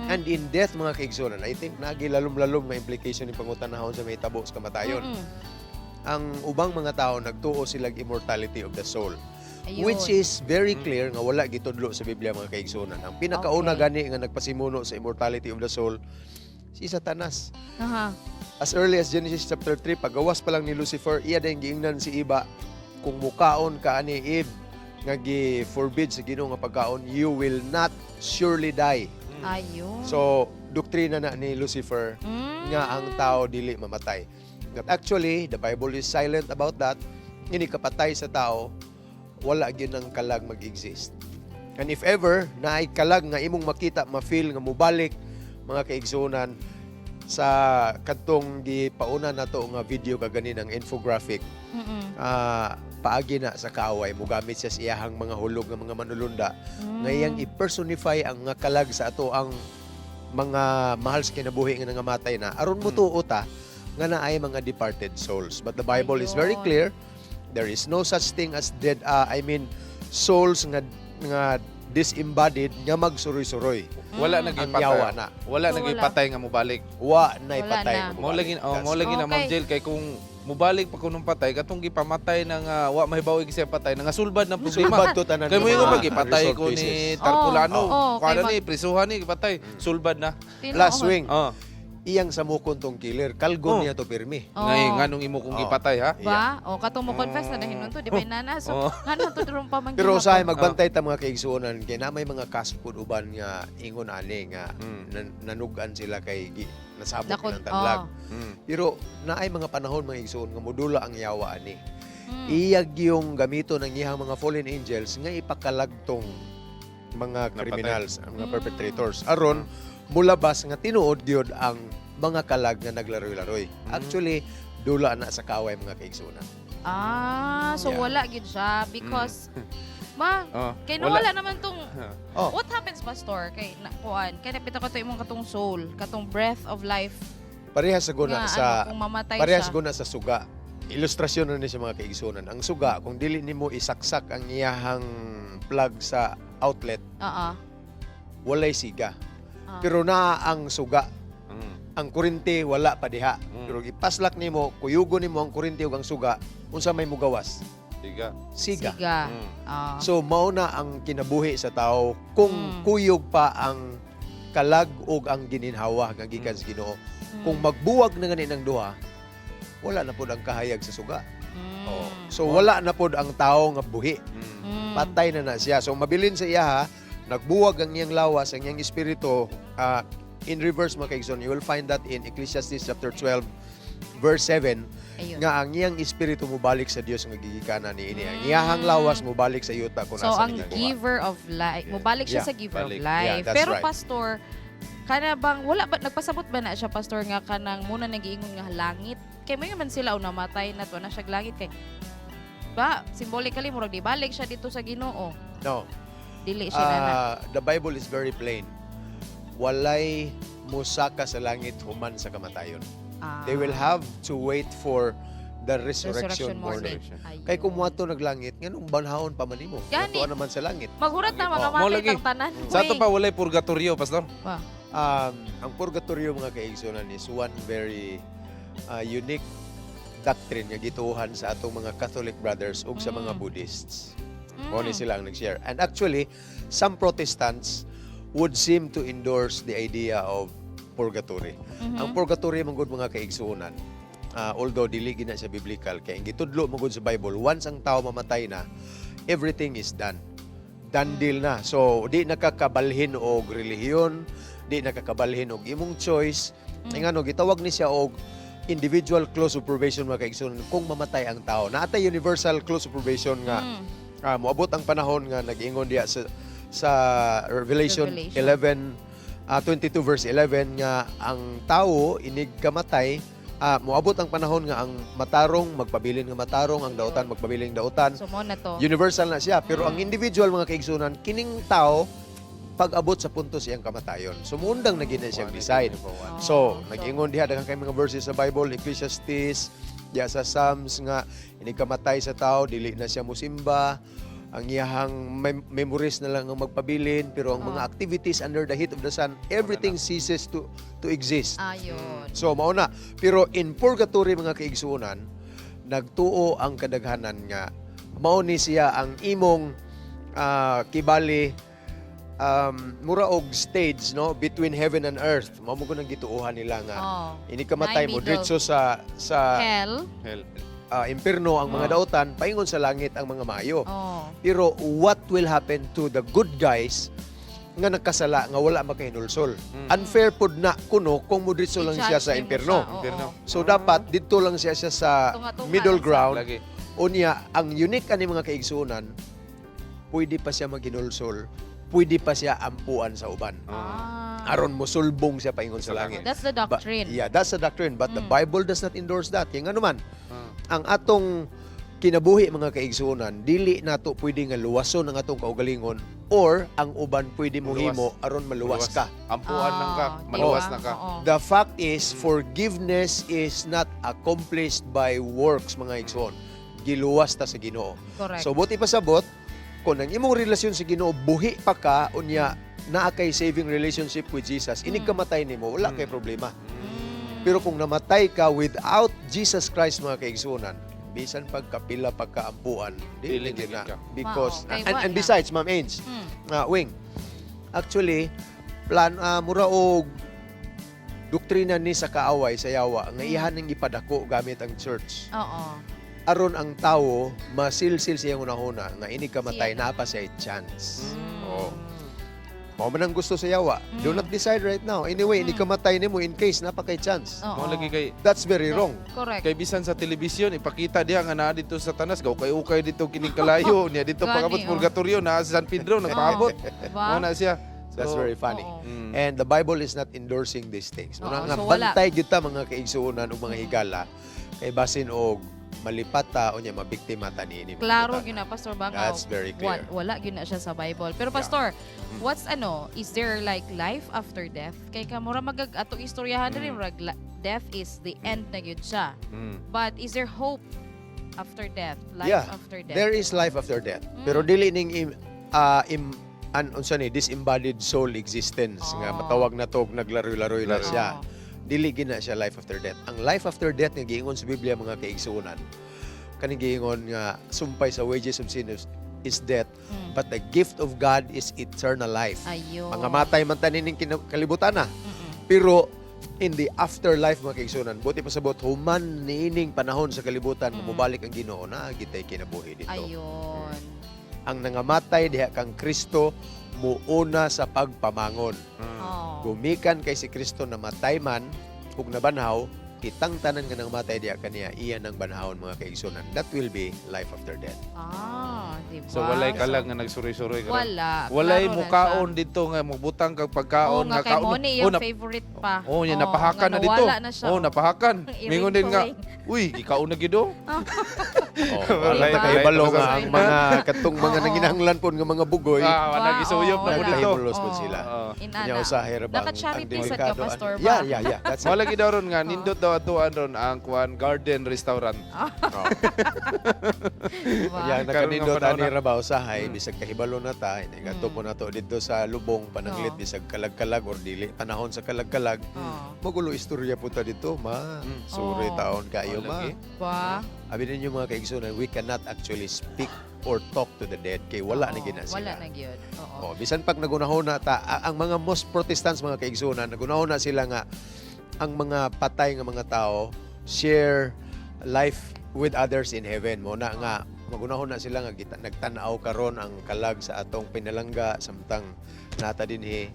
And in death, mga kaigsuonan, I think nagilalom-lalom nga implication ni pangutanahon sa mahitabo sa kamatayon. Ang ubang mga tao nagtuo silag immortality of the soul. Which is very clear nga wala gitudlo sa Biblia, mga kaigsuonan. Ang pinakauna gani nga nagpasimuno sa immortality of the soul, si Satanas. As early as Genesis chapter 3, pagawas pa lang ni Lucifer, iya din giingnan si Eva, "Kung mukaon ka ani, Eve, nga gi-forbid sa Ginoo nga pagkaon, you will not surely die." So, doktrina na ni Lucifer nga ang tao dili mamatay. But actually, the Bible is silent about that. Ini kapatay sa tao, wala gyud ng kalag mag-exist. And if ever naay kalag nga imong makita, ma-feel nga mubalik, mga kaigsuonan, sa kadtong gipauna nato nga video kaganin, ang infographic, paagi na sa kaaway, mugamit siya sa iyahang mga hulog nga mga manulunda nga iyang i-personify ang nga kalag sa ato ang mga mahal sa kinabuhi nga nangamatay na, aron motuo ta nga naay mga departed souls. But the Bible is very clear, there is no such thing as dead, I mean, souls nga disembodied nga magsuroy-suroy. Wala Ang nagipatay. yawa na. Wala So, wala. nagipatay nga mobalik. Wa na Wala ipatay na. nga Mao lagi, oh, That's mao lagi na, Ma'am Jill, kay kung mubalik pa kunong patay katong gipamatay na nga wa mahibaw siya patay, nga sulbad na problema. Sulbad to tanan Kay mo nga ingon mga pag ipatay resolved ko ni cases. Tarpulano. Oh, Kuha kay na ni prisuhan ni gipatay, sulbad na. Tinuod. Last swing. Oh. Iyang samukon tong killer. Kalgon niya to pirmi. Ngay nganong imo kong gipatay, ha? Ba? O katong mo confess na dahin to, di ba, nana? So, ngano to dron pa man Pero gihapon? usahay magbantay ta, mga kaigsuonan, kay na may mga kaso pud uban nga ingon ani nga nanugan sila kay nasabot ng tanlag. Pero naay mga panahon, mga igsuon, nga modula ang yawa ani. Iyag yung gamito ng iyang mga fallen angels nga ipakalagtong mga Napatay. criminals, ang mga perpetrators, aron mulabas nga tinuod gyud ang mga kalag nga naglaroy-laroy. Actually, dula na sa kaaway, mga kaigsunan. Ah, so wala gyud siya because ma Oh, kay wala. nawala naman tong. Oh. What happens, pastor, kay na, kuan kay napita ko to imong katong soul, katong breath of life? Parehas sa guna Nga, sa ano, kung mamatay parehas siya. guna sa suga. Ilustrasyon na ni sa mga kaigsunan. Ang suga, kung dili nimo isaksak ang iyahang plug sa outlet, walay siga. Pero naa ang suga. Ang kuryente wala pa diha. Pero ipaslak nimo, kuyugo nimo ang kuryente ug ang suga, unsa may mugawas? Siga. Siga. Siga. Ah. So mao na ang kinabuhi sa tao kung kuyog pa ang kalag ug ang gininhawa nga gikan sa Ginoo. Kung magbuwag na gani ng duha, wala na pod ang kahayag sa suga. Oh. So wala na pod ang tao nga buhi. Patay na na siya. So mabilin sa iya ha, nagbuwag ang iyang lawas, ang iyang espiritu, in reverse, mga kaigsoon, you will find that in Ecclesiastes chapter 12 verse 7 Ayun. nga ang iyang espiritu mobalik sa Dios nga gigikanan niini. Ang iyahang lawas mobalik sa yuta kung So nasa ang gikuha. giver of life, mobalik siya Yeah, sa giver balik. of life. Yeah, that's Pero right. pastor, kana bang wala ba nagpasabot ba na siya, pastor, nga kanang muna nagiingon nga langit? Kay may man sila o namatay na to na siya langit kay ba symbolically murag di balik siya dito sa Ginoo. No. Dili siya na. Ah, the Bible is very plain. Walay musaka sa langit human sa kamatayon. They will have to wait for the resurrection, Resurrection morning. morning. Kay kung muadto naglangit, nganong banhaon pa man nimo? Gani. Natuan naman sa langit. Maghurat na mga Oh, mo matay lagi. tang tanan. Sa ato pa walay purgatorio, pastor? Wa. Ang purgatorio, mga kaigsunan, is one very unique doctrine nga gituohan sa atong mga Catholic brothers ug sa mga Buddhists. Mao ni sila ang nag-share. And actually, some Protestants would seem to endorse the idea of purgatory. Ang purgatory man gud, mga kaigsuonan, although dili gina siya biblical, kay ang gitudlo man gud sa Bible, once ang tao mamatay na, everything is done. Done deal na. So, di nakakabalhin og relihiyon, di nakakabalhin og imong choice. Mm. Ngano gitawag ni siya og individual close of probation, mga kaigsuonan, kung mamatay ang tao. Naatay universal close of probation nga moabot ang panahon nga nag-ingon diya sa Revelation, Revelation. 11 22 verse 11 nga ang tao inig kamatay, moabot ang panahon nga ang matarong magpabilin nga matarong, ang dautan magpabilin dautan. So mo na to. Universal na siya. Pero ang individual, mga kaigsunan, kining tao pag-abot sa punto siyang kamatayon. Sumundang na gina siyang decide. So, nag-ingon diha daghan kay mga verses sa Bible, Ecclesiastes, diha sa Psalms nga inig kamatay sa tao, dili na siya musimba, ang iyahang memories na lang ang magpabilin, pero ang mga activities under the heat of the sun, everything ceases to exist. Ayun. So mao na. Pero in purgatory, mga kaigsuonan, nagtuo ang kadaghanan nga mao ni siya ang imong kibali mura og stage, no, between heaven and earth. Mao mo nang gituohan nila nga ini kamatay Naay mo middle. diretso sa Hell. Hell. Impierno ang mga dautan, paingon sa langit ang mga maayo. Pero what will happen to the good guys nga nagkasala nga wala makahinulsol? Unfair pod na kuno kung mudritso lang siya I-judge sa nimo impierno. siya, oo. Impierno. So dapat didto lang siya siya sa Tunga-tunga middle lang siya. ground. Lagi. Unya, ang unique ani, mga kaigsunan, pwede pa siya maghinulsol, pwede pa siya ampuan sa uban. Aron mosulbong siya paingon sa langit. That's the doctrine. But, yeah, that's the doctrine. But the Bible does not endorse that. Kaya nga naman, ang atong kinabuhi, mga kaigsuonan, dili nato pwede nga luwason ang atong kaugalingon or ang uban pwede mo Maluwas. himo aron maluwas ka. Ampuan lang ka, Ah, maluwas diba? na ka. Oo. The fact is, forgiveness is not accomplished by works, mga igsoon. Giluwas ta sa Ginoo. Correct. So, buot ipasabot, kung ang imong relasyon sa Ginoo buhi pa ka, unya naa kay saving relationship with Jesus, inig kamatay nimo, wala kay problema. Pero kung namatay ka without Jesus Christ, mga kaigsuonan, bisan pagkapila pagkaampuan, Dili dili gyud na. gyud ka. Because, Mao, kay and wa na. besides, Ma'am Ange, Wing, actually, plan mura og doktrina ni sa kaaway, sa yawa nga iyahan nang ipadako gamit ang church. Aron ang tawo masilsil siyang hunahuna nga inig kamatay Siya. naa pa siya chance. Oo. Mao man ang gusto sa yawa. Do not decide right now. Anyway, inig kamatay nimo, in case naa pa kay chance. Mao lagi kay That's very wrong. Correct. Kay bisan sa telebisyon ipakita diha nga naa dito sa Tanas, gaukay-ukay dito kining kalayo niya dito Gani, pagabot oh. purgatorio na sa San Pedro nagpaabot. Ba? Mao na siya. That's So, very funny. Oo. And the Bible is not endorsing these things. Oo, Muna nga so wala. bantay gyud ta mga kaigsuonan ug mga higala kay basin og malipat ta o nya mabiktima ta niini. Mga Klaro butang. gyud na, Pastor, ba nga That's very clear. Wala gyud na siya sa Bible. Pero Pastor, what's ano, is there like life after death? Kay kamura magag atong istoryahan diri, murag death is the end na gyud siya. But is there hope after death? Life Yeah, after death? there is life after death. Pero dili ning im, ah, im an unsa ni disembodied soul existence nga matawag na to og naglaroy-laroy na siya. Dili gina siya life after death. Ang life after death nga giingon sa Biblia, mga kaigsuonan, kaning giingon nga sumpay sa wages of sin is death, but the gift of God is eternal life. Ayun. Mga matay man tanin ning kalibutan na. Pero in the afterlife, mga kaigsuonan, buti pasabot human niining panahon sa kalibutan, mobalik ang Ginoo na gitay kinabuhi dito. Ayun. Ang nangamatay diha kang Kristo muuna sa pagpamangon. Oh. Gumikan kay si Kristo namatay man ug nabanhaw, kitang tanan nga nangamatay diha kaniya iya nang banhawon, mga kaigsuonan. That will be life after death. Ah, di ba? So walay kalag nga nagsuroy-suroy karon. Wala. Walay Klaro na mukaon dito nga magbutang kag pagkaon Oo nga, kay kaon. Moni, Oh, yung favorite pa. Oh, nya Oo, napahakan nga na dito. nawala na siya. Oh, napahakan. Iring Mingon din nga, tuwing. uy, gikaon na gid oh. Oh, wala ta kahibalo nga ang mga katong mga nanginahanglan pud nga mga bugoy. Ah, wala gisuyop na po dito. Nagpahimulos po sila. Inana. Nya usahay ra ba ang Naka-charity sad ka, delikado, Pastor, ba? Yeah. That's it. Wala gid daw ron nga nindot daw atuan ron ang kuan garden restaurant. Yeah, Karon nga nakanindot panahon ani na. ra ba usahay bisag kahibalo na ta, ingato po nato didto sa lubong pananglit bisag kalag-kalag or dili panahon sa kalag-kalag. Magulo istorya po ta dito, ma. Sorry Oo. taon kayo, Oh, ma. lagi. Ba? Abi ninyo, mga kaigsunan, we cannot actually speak or talk to the dead kay wala na Oo, gina sila. wala na gyud. Oo. Oh, bisan pag nagunahon na ta, ang mga most Protestants, mga kaigsunan, nagunahon na sila nga ang mga patay nga mga tao share life with others in heaven. Mo na nga magunahon na sila nga nagtan-aw karon ang kalag sa atong pinalangga samtang nata dinhi.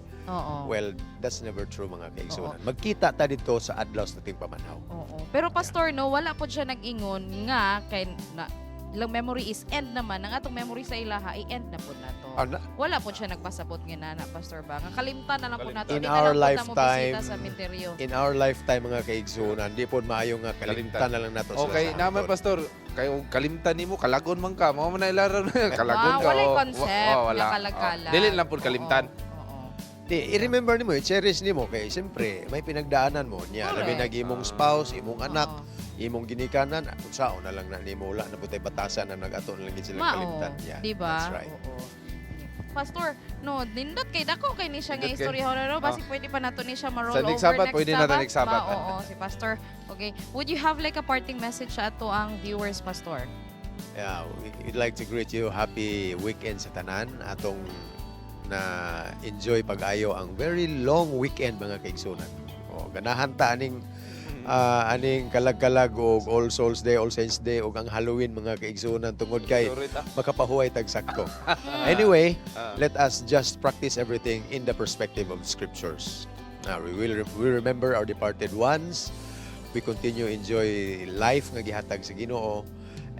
Well, that's never true, mga kaigsunan. Magkita ta dito sa adlaw sa ating pamanhaw. Oo. Pero Pastor, no, wala po siya nag-ingon nga kay na ilang memory is end naman ang atong memory sa ilaha i-end na po nato. Ana. Wala po siya nagpasabot nga nana, Pastor, ba? Nga kalimtan na lang po nato. In Di na our lang po ta mo lifetime, bisita sa menteryo. in our lifetime, mga kaigsunan, di po maayo nga kalimtan na lang nato sila Okay, sa naman hangtod. Pastor, kayo kalimtan nimo kalagon man ka. Mao man na ilaro kalagon Ah, ka. walay oh. concept Oh, wala. nga kalag-kalag. Oh. Dili lang pud kalimtan. Di, i-remember nimo, i-cherish nimo kay siyempre may pinagdaanan mo niya. Labi Correct. nag imong spouse, imong anak, imong ginikanan, kung sao na lang na nimo, wala na putay batasan na nag-ato na lang gid sila Mao, kalimtan. Yeah, di ba? that's right. Oo. Pastor, no, nindot kay dako kay ni siya nga Nindot kay. istorya no, basi Ah. pwede pa nato ni siya ma-roll Sa over next Sabat, next pwede na ta next Sabat. Ba, oo, si Pastor. Okay. Would you have like a parting message sa ato ang viewers, Pastor? Yeah, we'd like to greet you. Happy weekend sa tanan. Atong na enjoy pag-ayo ang very long weekend, mga kaigsunan. O, ganahan ta aning kalag-kalag og All Souls Day, All Saints Day ug ang Halloween, mga kaigsunan, tungod kay Sorry ta. makapahuway tag sakto. Anyway, let us just practice everything in the perspective of scriptures. We remember our departed ones. We continue enjoy life nga gihatag sa Ginoo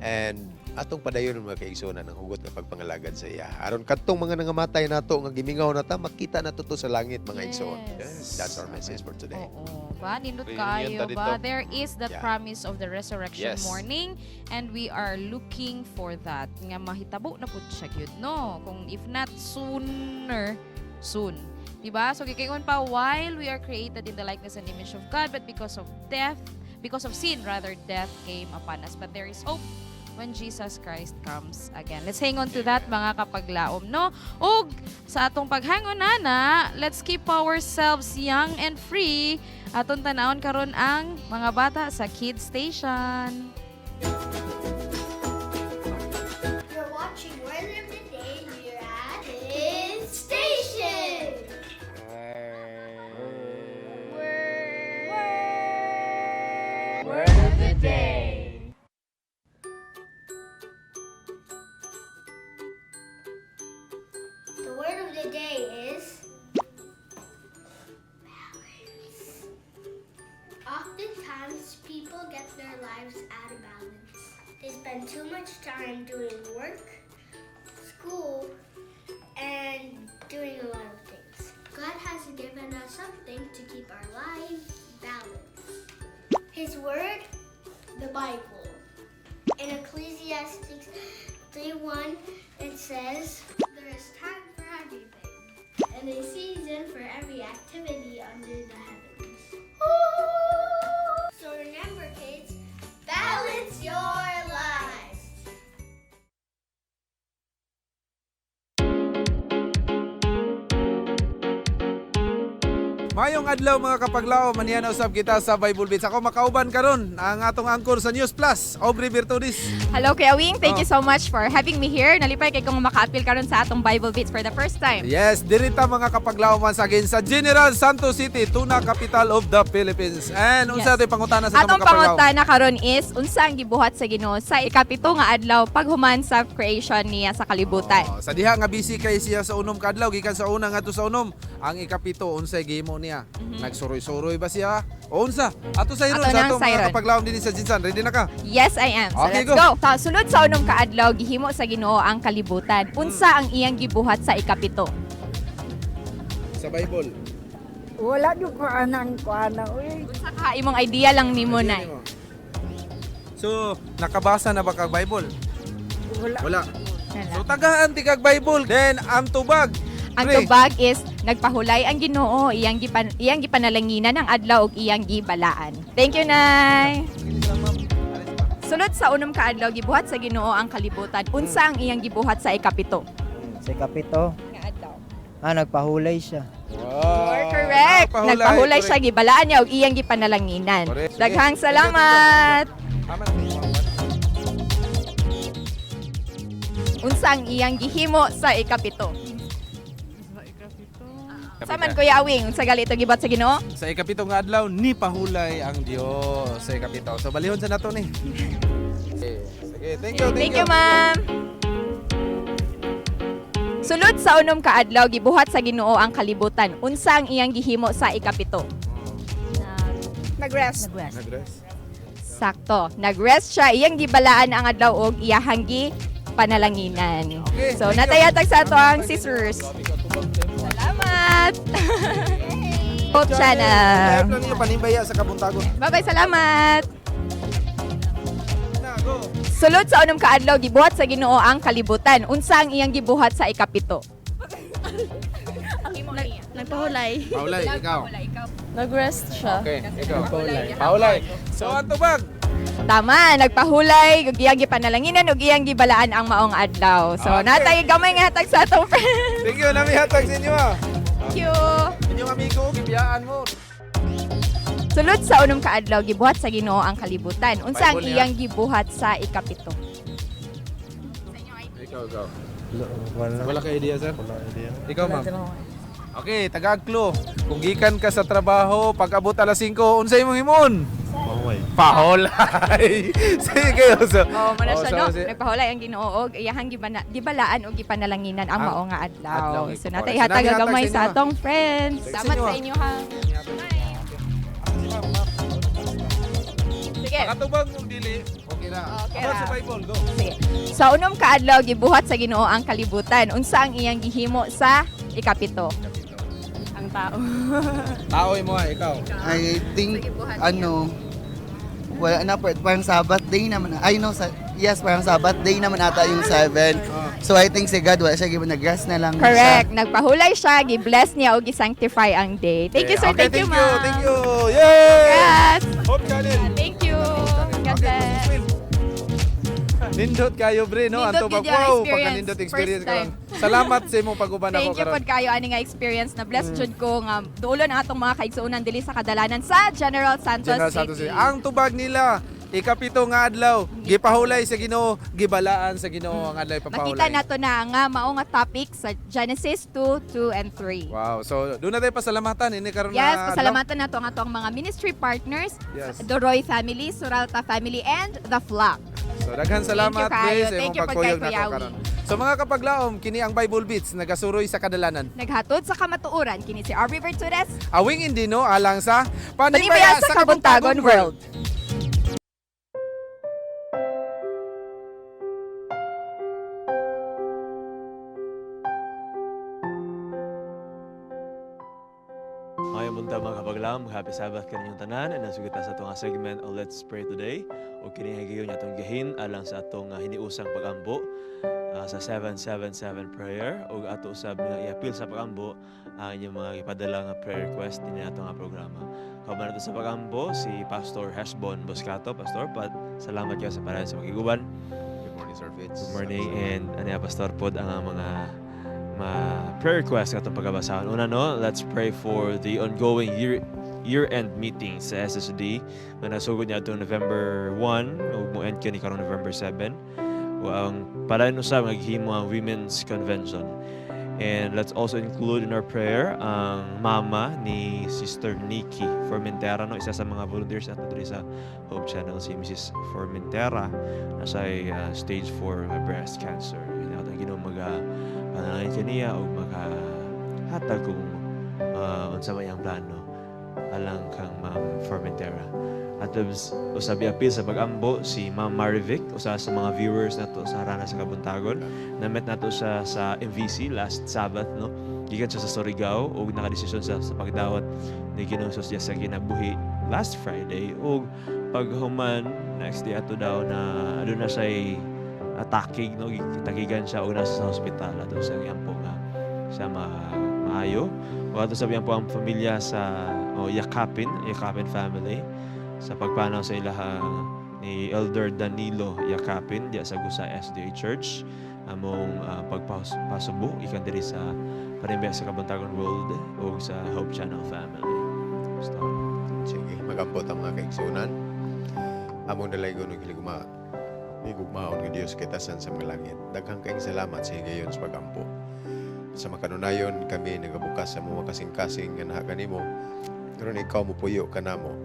and atong padayon, mga kaigsuonan, ang hugot nga pagpangalagad sa iya. Aron kadtong mga nangamatay nato nga gimingaw na ta, makita nato to sa langit, mga igsoon. That's our message for today. Oo. Ba, nindot Reunion kaayo ta dito. ba? There is that promise of the resurrection morning and we are looking for that. Nga mahitabo na pud siya gyud, no? Kung if not sooner, soon. Diba? So giingon pa, while we are created in the likeness and image of God, but because of death, because of sin rather, death came upon us. But there is hope when Jesus Christ comes again. Let's hang on to that, mga kapaglaom, no? Ug sa atong paghangon na, let's keep ourselves young and free. Atong tanawon karon ang mga bata sa Kids Station. You're watching Word of the Day here at Kids Station. Word of the day. The word of the day is balance. Oftentimes, people get their lives out of balance. They spend too much time doing work, school, and doing a lot of things. given us something to keep our lives balanced. His Word, the Bible. In Ecclesiastes 3:1, it says, "There is time for everything, and a season for every activity under the heavens." So remember, kids, balance your lives. Mayong adlaw, mga kapaglaom, maniya na usab kita sa Bible Beats. Ako makauban karon ang atong angkor sa News Plus, Aubrey Virtudes. Hello, Kuya Wing. Thank you so much for having me here. Nalipay kay kong makaapil karon sa atong Bible Beats for the first time. Yes, dirita, mga kapaglaom, once again sa General Santos City, Tuna Capital of the Philippines. And unsa ato'y pangutana sa Atong atong kapaglaom? pangutana karon is unsa ang gibuhat sa Ginoo sa ikapito nga adlaw paghuman sa creation niya sa kalibutan? Oh, sa diha nga busy kay siya sa unom ka adlaw gikan sa una ngadto sa unom, ang ikapito, unsay gihimo niya? Nagsuroy-suroy ba siya? O unsa? Ato sa Ato sa nang atong mga sayron. kapaglaom dinhi sa GenSan. Ready na ka? Yes, I am. So Okay, let's go. go. Sa sulod sa unom ka adlaw gihimo sa Ginoo ang kalibutan. Unsa ang iyang gibuhat sa ikapito? Sa Bible. Wala jud ko anang kuana uy. Unsa ka imong idea lang nimo, Nay? So, nakabasa na ba kag Bible? Wala. Wala. So tagaan ti kag Bible. Then ang tubag. Ang Pre. tubag is nagpahulay ang Ginoo, iyang gipanalanginan ang adlaw ug iyang gibalaan. Thank you, Nay. Sulod sa unom ka adlaw gibuhat sa Ginoo ang kalibutan. Unsa ang iyang gibuhat sa ikapito? Sa ikapito, Nga adlaw. Nagpahulay siya. Wow. Correct. Nagpahulay, Nagpahulay correct. siya, gibalaan niya ug iyang gipanalanginan. Correct. Sige. Daghang salamat. Tama na. Unsa ang iyang gihimo sa ikapito? Sa man, Kuya Awing, unsa gali ito gibuhat sa Ginoo? Sa ikapito nga adlaw ni pahulay ang Dios sa ikapito. So balihon sa nato ni. Sige, sige. Thank you, thank Thank you, ma'am. Sulod sa unom ka adlaw gibuhat sa Ginoo ang kalibutan. Unsa ang iyang gihimo sa ikapito? Nag-rest. Nag-rest. Sakto. Nag-rest siya, iyang gibalaan ang adlaw og iyahang panalanginan. Okay, So thank you. natayatag sa ato ang scissors. Salamat. Hope Channel. Live lang ninyo panimbaya sa kabuntagon. Bye-bye, salamat. Sulod sa unom ka adlaw gibuhat sa Ginoo ang kalibutan. Unsa ang iyang gibuhat sa ikapito? Nagpahulay. Pahulay, ikaw. Nag-rest siya. Okay, ikaw. Pahulay. So ang tubag. Tama, nagpahulay, ug iyang gipanalanginan ug iyang gibalaan ang maong adlaw. So, Okay. natay gamay nga hatag sa atong friend. Thank you, nami hatag sa inyo ah. Thank you. Inyong amigo, gibiyaan mo. Sulod sa unom ka adlaw gibuhat sa Ginoo ang kalibutan. Unsa ang Bible niya. iyang gibuhat sa ikapito? Ikaw, ikaw. Wala. Wala ka idea, sir? Wala idea. Ikaw, ma'am. Okay, tagagklo. Kung gikan ka sa trabaho, pag abot alas 5, unsay imong himon? Pahulay. Pahulay. Sige, so. Oh, muna oh, siya so, no. si- Nagpahulay ang Ginoo og iyahang gibalaan ug gipanalanginan ang Ang mao nga adlaw. adlaw So ipapahulay. natay So, hatag nami hatag gamay sa sa inyo, ah. atong friends. Thanks sa Salamat inyo, sa ah. inyo ha. Sige. Makatubag mong dili, okay na. Okay About ra. sa Bible, go. Sige. Sa unom ka adlaw gibuhat sa Ginoo ang kalibutan. Unsa ang iyang gihimo sa ikapito? Ang tao. Tao mo ah, ikaw. I think, ano, wala na, parang Sabbath day naman. I know, sa, yes, parang Sabbath day naman ata yung 7. So I think si God, wala siya, nag-rest na lang Correct. Nagpahulay siya, gi-bless niya o gi-sanctify ang day. Thank you, sir. Okay, Thank you, ma'am. Thank you. Yay! Congrats. Hope Channel. Thank you. God bless. Nindot kayo, bre, no? Nindot Ang tubag. gyud yung Wow, experience. pagka-nindot experience First time. karon. Salamat sa imong pag-uban ako Thank you karon. pod kayo ani nga experience na blessed jud ko nga duolon ang atong mga kaigsuonan dili sa kadalanan sa General Santos General City. Santos City. Ang tubag nila, ikapito nga adlaw, gipahulay sa Ginoo, gibalaan sa Ginoo ang adlaw ipapahulay. Makita nato na nga mao nga topic sa Genesis 2, 2 and 3. Wow. So, doon na tayo pasalamatan ini karon Yes, na adlaw. pasalamatan nato ang atong mga ministry partners, Yes. the Roy family, Suralta family and the Flock. So, daghan salamat, Thank you, kayo. Grace, sa Thank imong you, pagkuyog pagkay nako Kuya karon. So, mga kapaglaom, kini ang Bible Beats nagasuroy sa kadalanan. Naghatod sa kamatuoran kini si Aubrey Vertudes, Awing Indino alang sa Panimbaya sa Kabuntagon World. Maayong buntag, mga kapaglaom, happy Sabbath kaninyong tanan. And nasugod ta sa atong segment of Let's Pray Today. O kini higayon atong gihin alang sa atong hiniusang pagambo sa 777 prayer ug ato usab nga iapil sa pagambo ang inyong mga gipadala nga prayer request dinhi ato nga programa. Kauban nato sa pagambo si Pastor Hesbon Boscato. Pastor, pat salamat kayo sa padayon sa pakig-uban. Good morning, Sir Fitz. Good morning, and ano, Pastor, pod ang mga prayer request atong pagabasahon. Una, no, let's pray for the ongoing year-end meeting sa SSD nga nasugod niya atong November 1 ug mo end kini karong November 7. O ang padayon usab nga gihimo ang Women's Convention. And let's also include in our prayer ang mama ni Sister Nikki Formentera, no, isa sa mga volunteers nato diri sa Hope Channel, si Mrs. Formentera, nasa stage 4 breast cancer. Yun ang Ginoo maga panalangin kaniya o makahatag kung unsa may ang plano alang kang Ma'am Formentera. At usab apil sa pagambo si Ma'am Marivic, usa sa mga viewers nato sa Harana sa Kabuntagon. Na-meet nato siya sa MVC last Sabbath, no. Gikan siya sa Surigao ug nakadesisyon siya sa pagdawat ni Ginoong Jesus sa kinabuhi last Friday, ug paghuman next day ato daw na aduna siya atakig, no, gitakigan siya ug nasa sa ospital. Ato sa giampo nga siya maayo. O ato sabihan po ang pamilya sa Yakapin, Yakapin family sa pagpanaw sa ilaha ni Elder Danilo Yakapin diya sa Gusa SDA Church. Among pagpasubo ikan diri sa Panimbaya sa Kabuntagon World o sa Hope Channel family. Stop. Sige, magambot ang mga kaigsunan. Among dalaygon ug hiliguma higugmaon nga Dios kitasan sa mga langit. Daghang kaayong salamat sa higayon sa pagampo. Sa makanunayon kami nagabukas sa mga kasing-kasing nga naa kanimo. Karon ikaw mopuyo kanamo.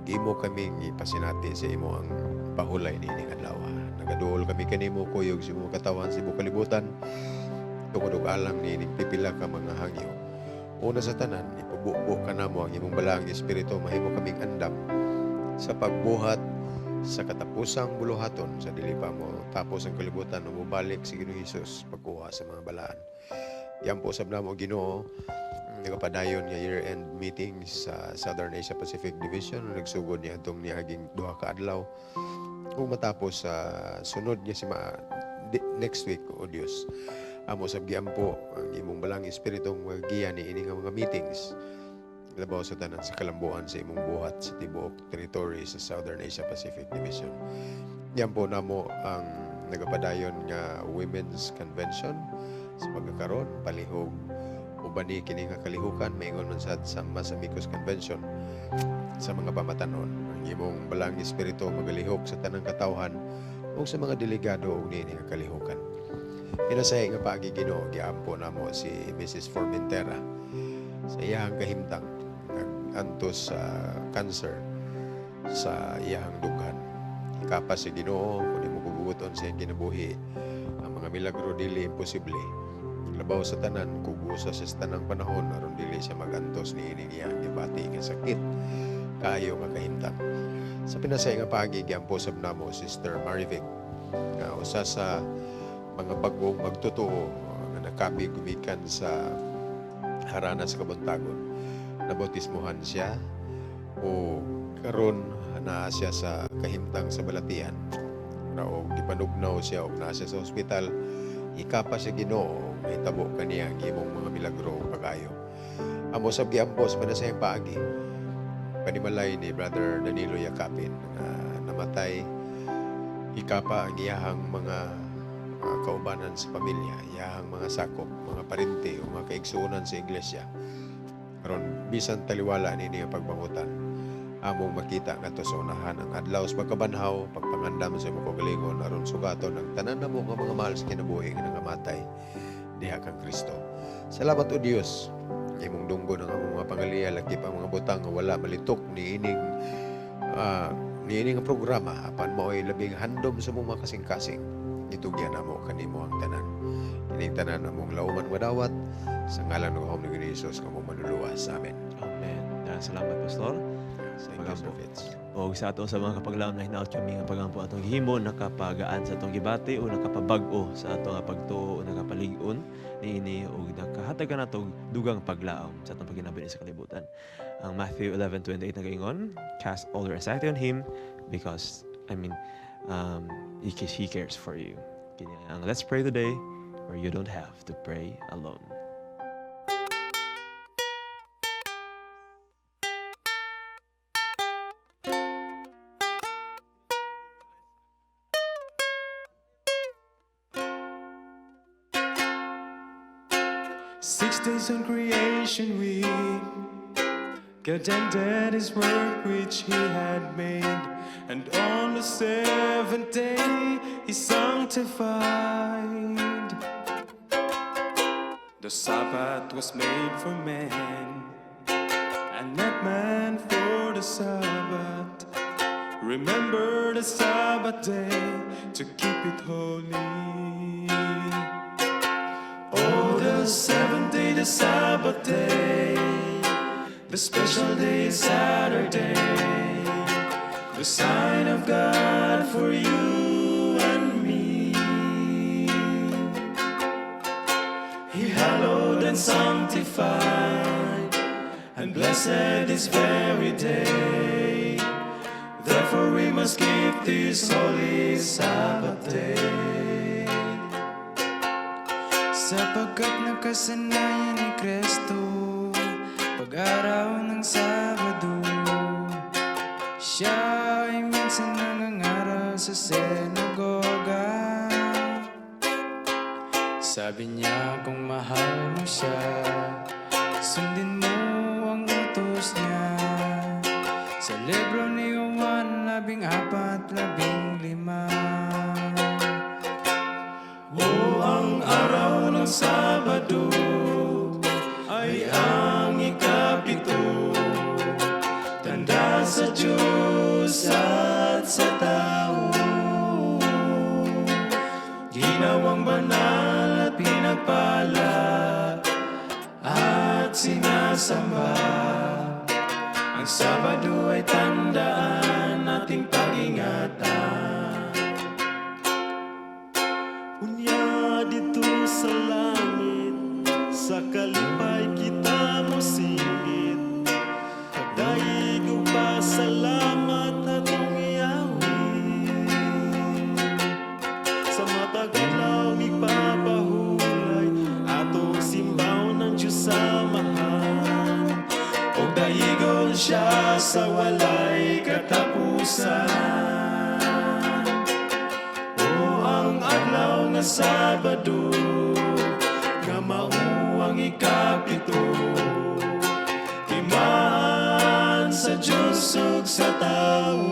Ug imo kaming ipasinati sa imo ang pahulay niining adlaw. Nagaduol kami kanimo, kuyog sa imong katawan sa imong kalibutan. Tungod og alang niining pipila ka mga hangyo. Una sa tanan, ipabubo kanamo ang imong balaang espiritu, mahimo kaming andam sa pagbuhat sa katapusang buluhaton sa dili pa mo tapos ang kalibutan o mobalik si Ginoong Hesus pagkuha sa mga balaan. Yan po sab namo, Ginoo, nagapadayon nga year-end meeting sa Southern Asia Pacific Division na nagsugod niya atong niaging 2 ka adlaw ug matapos sa sunod niya si next week. O Dios, amo sab giampo ang imong balaang espiritu magiya ni ini nga mga meetings, labaw sa tanan sa kalambuan sa imong buhat sa tibuok territory sa Southern Asia Pacific Division. Yan po namo ang nagapadayon nga Women's Convention sa pagkakaron palihog ubani kini nga kalihukan, maingon man sad sa Mas Amigos Convention sa mga pamatanon. Ang imong balaang espiritu magalihok sa tanang katawhan ug sa mga delegado og niini nga kalihukan. Pinasahi nga paagi, Ginoo, giampo namo si Mrs. Formentera sa iyahang kahimtang nag-antos sa cancer sa iyahang dughan. Ikapas si Ginoo kung imo kuguton sa iyang kinabuhi. Ang mga milagro dili imposible. Labaw sa tanan, kugusa siya sa tanang panahon aron dili siya magantos ni ining iyang gibati nga sakit kaayo nga kahimtang. Sa pinasay nga paagi, giampo sab namo Sister Marivic nga usa sa mga bagong magtotoo nga nakabi gumikan sa Harana sa Kabuntagon. Nabautismuhan siya o karon naa siya sa kahimtang sa balatian. Raog gipanugnaw siya og naa siya sa ospital. Ikapa sa Ginoo, mahitabo kaniya ang imong mga milagro ug pag-ayo. Amo sab giampo sa panasayang paagi panimalay ni Brother Danilo Yakapin nga namatay. Ikapa ang iyahang mga kaubanan sa pamilya, iyahang mga sakop, mga parente o mga kaigsuonan sa iglesia. Karon bisan taliwala nini ang pagbangutan, among makita ngadto sa unahan ang adlaw sa pagkabanhaw, pagpangandam sa imong kaugalingon aron sugaton ang tanan namo nga mga mahal sa kinabuhi nga nangamatay diha kang Kristo. Salamat, O Dios. Imong dunggon ang among mga pangaliya, lakip ang mga butang nga wala malitok niining nga programa apan mao'y labing handom sa among mga kasing-kasing. Gitugyan namo kanimo ang tanan. Kining tanan among lauman madawat sa ngalan ng Gahom ni Hesus nga among manluluwas. Amen. Amen. Daghang salamat, Pastor. Sa Thank you, Sir pagampo. Fitz. O sa ato sa mga kapaglaom na hinaot kami nga pagampo atong gihimo nakapagaan sa atong gibati o nakapabag-o sa atong nga pagtuo o nakapalig-on niini og nakahatag kanato og dugang paglaom sa atong pagkinabuhi sa kalibutan. Ang Matthew 11:28 nagaingon, "Cast all your anxiety on him because, I mean, he cares for you." Kini ang Let's Pray Today, where you don't have to pray alone. 6 days on creation week, God ended his work which he had made, and on the seventh day he sanctified. The Sabbath was made for man, and not man for the Sabbath. Remember the Sabbath day to keep it holy. Oh, the seventh day, the Sabbath day, the special day is Saturday, the sign of God for you and me. He hallowed and sanctified and blessed this very day. Therefore, we must keep this holy Sabbath day. Sapagkat nakasanayan ni Kristo pag-araw ng Sabado, siya ay minsan nangangaral sa sinagoga. Sabi niya, kung mahal mo siya, sundin mo ang utos niya. Sa libro ni Juan, 14:15. O ang araw ng Sabado ay ang 7, tanda sa Diyos at sa tao. Ginawang banal at pinagpala at sinasamba. Ang Sabado ay tandaan ating pag-ingatan. Unya didto sa langit, sa kalipay kita mo singit. Pagdayeg ug pasalamat atong iawit. Sa matag adlaw igpapahulay, atong simbahon ang Diyos Amahan, ug dayigon siya sa walay katapusan. O ang adlaw nga Sabado, nga mao ang 7, timaan sa Diyos ug sa tao.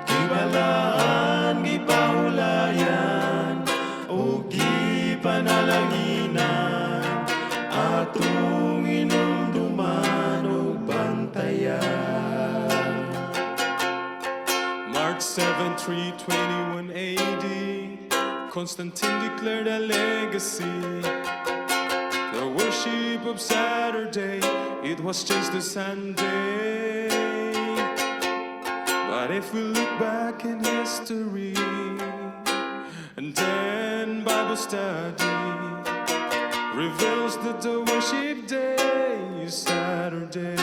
Gibalaan, gipahulayan ug gipanalanginan, atong inumduman ug bantayan. March 7, 321 AD, Constantine declared a legacy. The worship of Saturday, it was changed to Sunday. But if we look back in history and then Bible study reveals that the worship day is Saturday.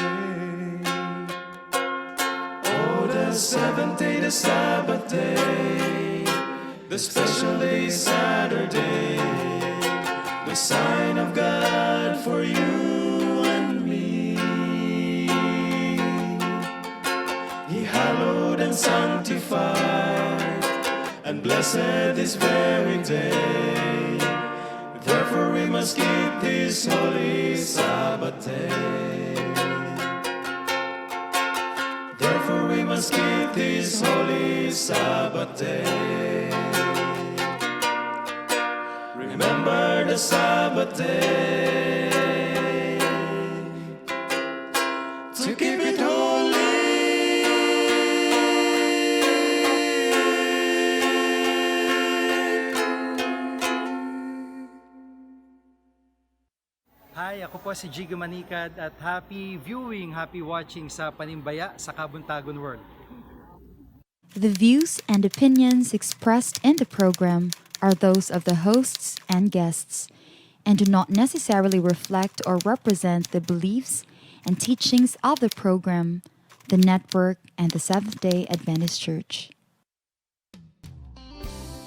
Oh, the seventh day, the Sabbath day, the special day is Saturday, the sign of God for you and me. He hallowed and sanctified and blessed this very day. Therefore, we must keep this holy Sabbath day. Therefore, we must keep this holy Sabbath day. Remember the Sabbath day to keep it holy. Hi, ako po si Jigo Manikad at happy viewing, happy watching sa Panimbaya sa Kabuntagon World. The views and opinions expressed in the program are those of the hosts and guests and do not necessarily reflect or represent the beliefs and teachings of the program, the network, and the Seventh day Adventist Church.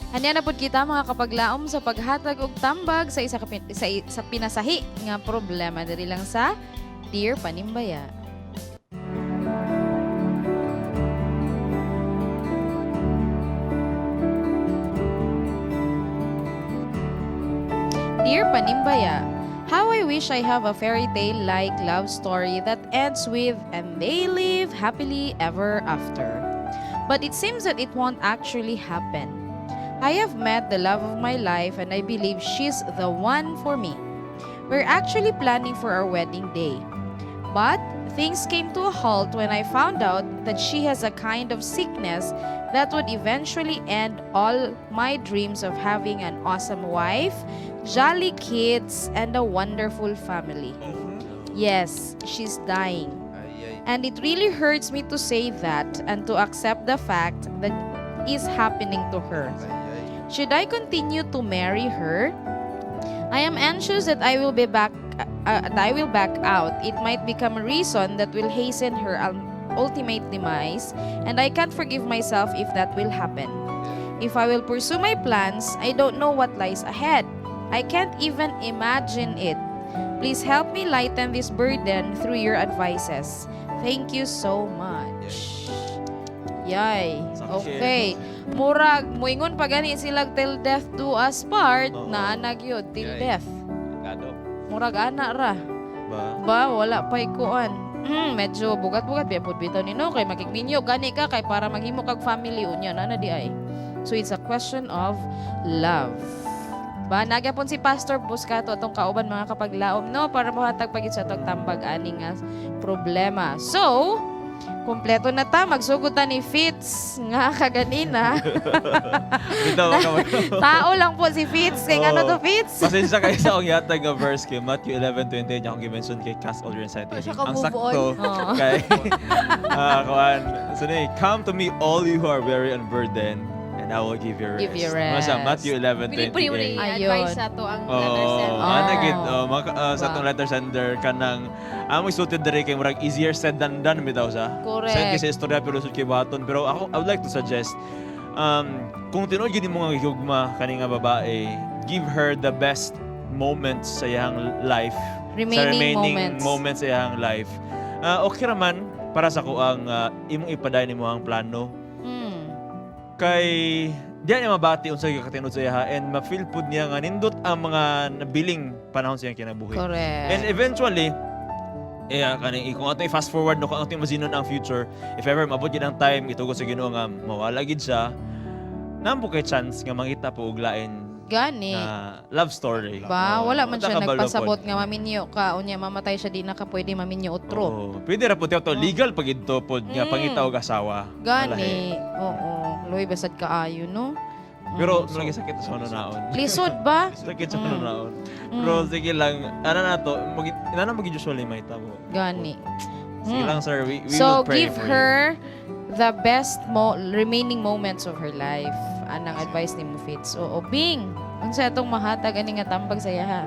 Hanya na pud kita, mga kapaglaom, sa paghatag og tambag sa isa ka pin- sa pinasahi nga problema diri lang sa Dear Panimbaya. Dear Panimbaya, how I wish I have a fairy tale like love story that ends with "and they live happily ever after." But it seems that it won't actually happen. I have met the love of my life and I believe she's the one for me. We're actually planning for our wedding day. But things came to a halt when I found out that she has a kind of sickness that would eventually end all my dreams of having an awesome wife, jolly kids, and a wonderful family. Yes, she's dying. And it really hurts me to say that and to accept the fact that is happening to her. Should I continue to marry her? I am anxious that I will back out. It might become a reason that will hasten her ultimate demise, and I can't forgive myself if that will happen. If I will pursue my plans, I don't know what lies ahead. I can't even imagine it. Please help me lighten this burden through your advices. Thank you so much. Yay. Sakit. Okay. Murag, muingon pa gani sila "till death do us part," na gyud till Yay. Death. Kado. Murag ana ra. Ba? Ba, wala pa'y kuan. Medyo bugat-bugat biya pud bitaw ni no kay makigminyo gani ka kay para maghimo kag family unya na na di ay. So it's a question of love. Ba, nagyapon si Pastor Buscato atong kauban, mga kapaglaom, no, para mohatag pagit sa atong tambag ani nga problema. So, kumpleto na ta, magsugod ta ni Fitz nga kaganina. Bitaw ka. Tao lang po si Fitz kay ngano to, Fitz? Pasensya kayo sa akong yatag nga verse kay Matthew 11:28 akong gi-mention kay cast all your anxiety. Oh, siya ka Ang move sakto on. Oo. kay kuan so ni, "Come to me, all you who are weary and burdened, and I will give you rest." Give you Mga sa rest. Matthew Pili po yung 11:28. i-advise sa to ang letter Oo, sender. ana gid oh, maka, sa atong Wow. letter sender kanang amo isulti diri kay murag easier said than done bitaw sa. Correct. Said kasi istorya pero sud kay buhaton, pero ako, I would like to suggest kung tinuod gid mo nga gihugma kani nga babae, give her the best moments sa iyang life. Sa Remaining remaining moments. moments sa iyang life. Ah, okay ra man para sa kuang imong ipadayon nimo ang plano kay diyan niya mabati unsa gyud katinod sa iyaha and ma-feel pud niya nga nindot ang mga nabiling panahon sa iyang kinabuhi. Correct. And eventually, eh, kaning kung ato i-fast forward no, kung ato imaginon ang future, if ever maabot gid ang time itugot sa Ginoo nga mawala gid siya, nampo kay chance nga mangita po og lain Gani. nga love story. Ba, Oo. wala man siya kabalo nagpasabot pod. nga maminyo ka unya mamatay siya, di na ka pwede maminyo otro. Oo. Pwede ra pud to, legal pag idto pod nga pangita og asawa. Gani. Malahi. Oo. Luoy basad kaayo no. Pero mm, lagi sakit sa naon. Lisod ba? Sakit sa naon. Pero sige lang, ano na to, mag, na mag usually may tamo. Gani. Sige lang sir, we So will pray give for you. her the best remaining moments of her life. Anang advice ni mo, Fitz. Oo, Bing. Unsa atong mahatag ani nga tambag sa iyaha?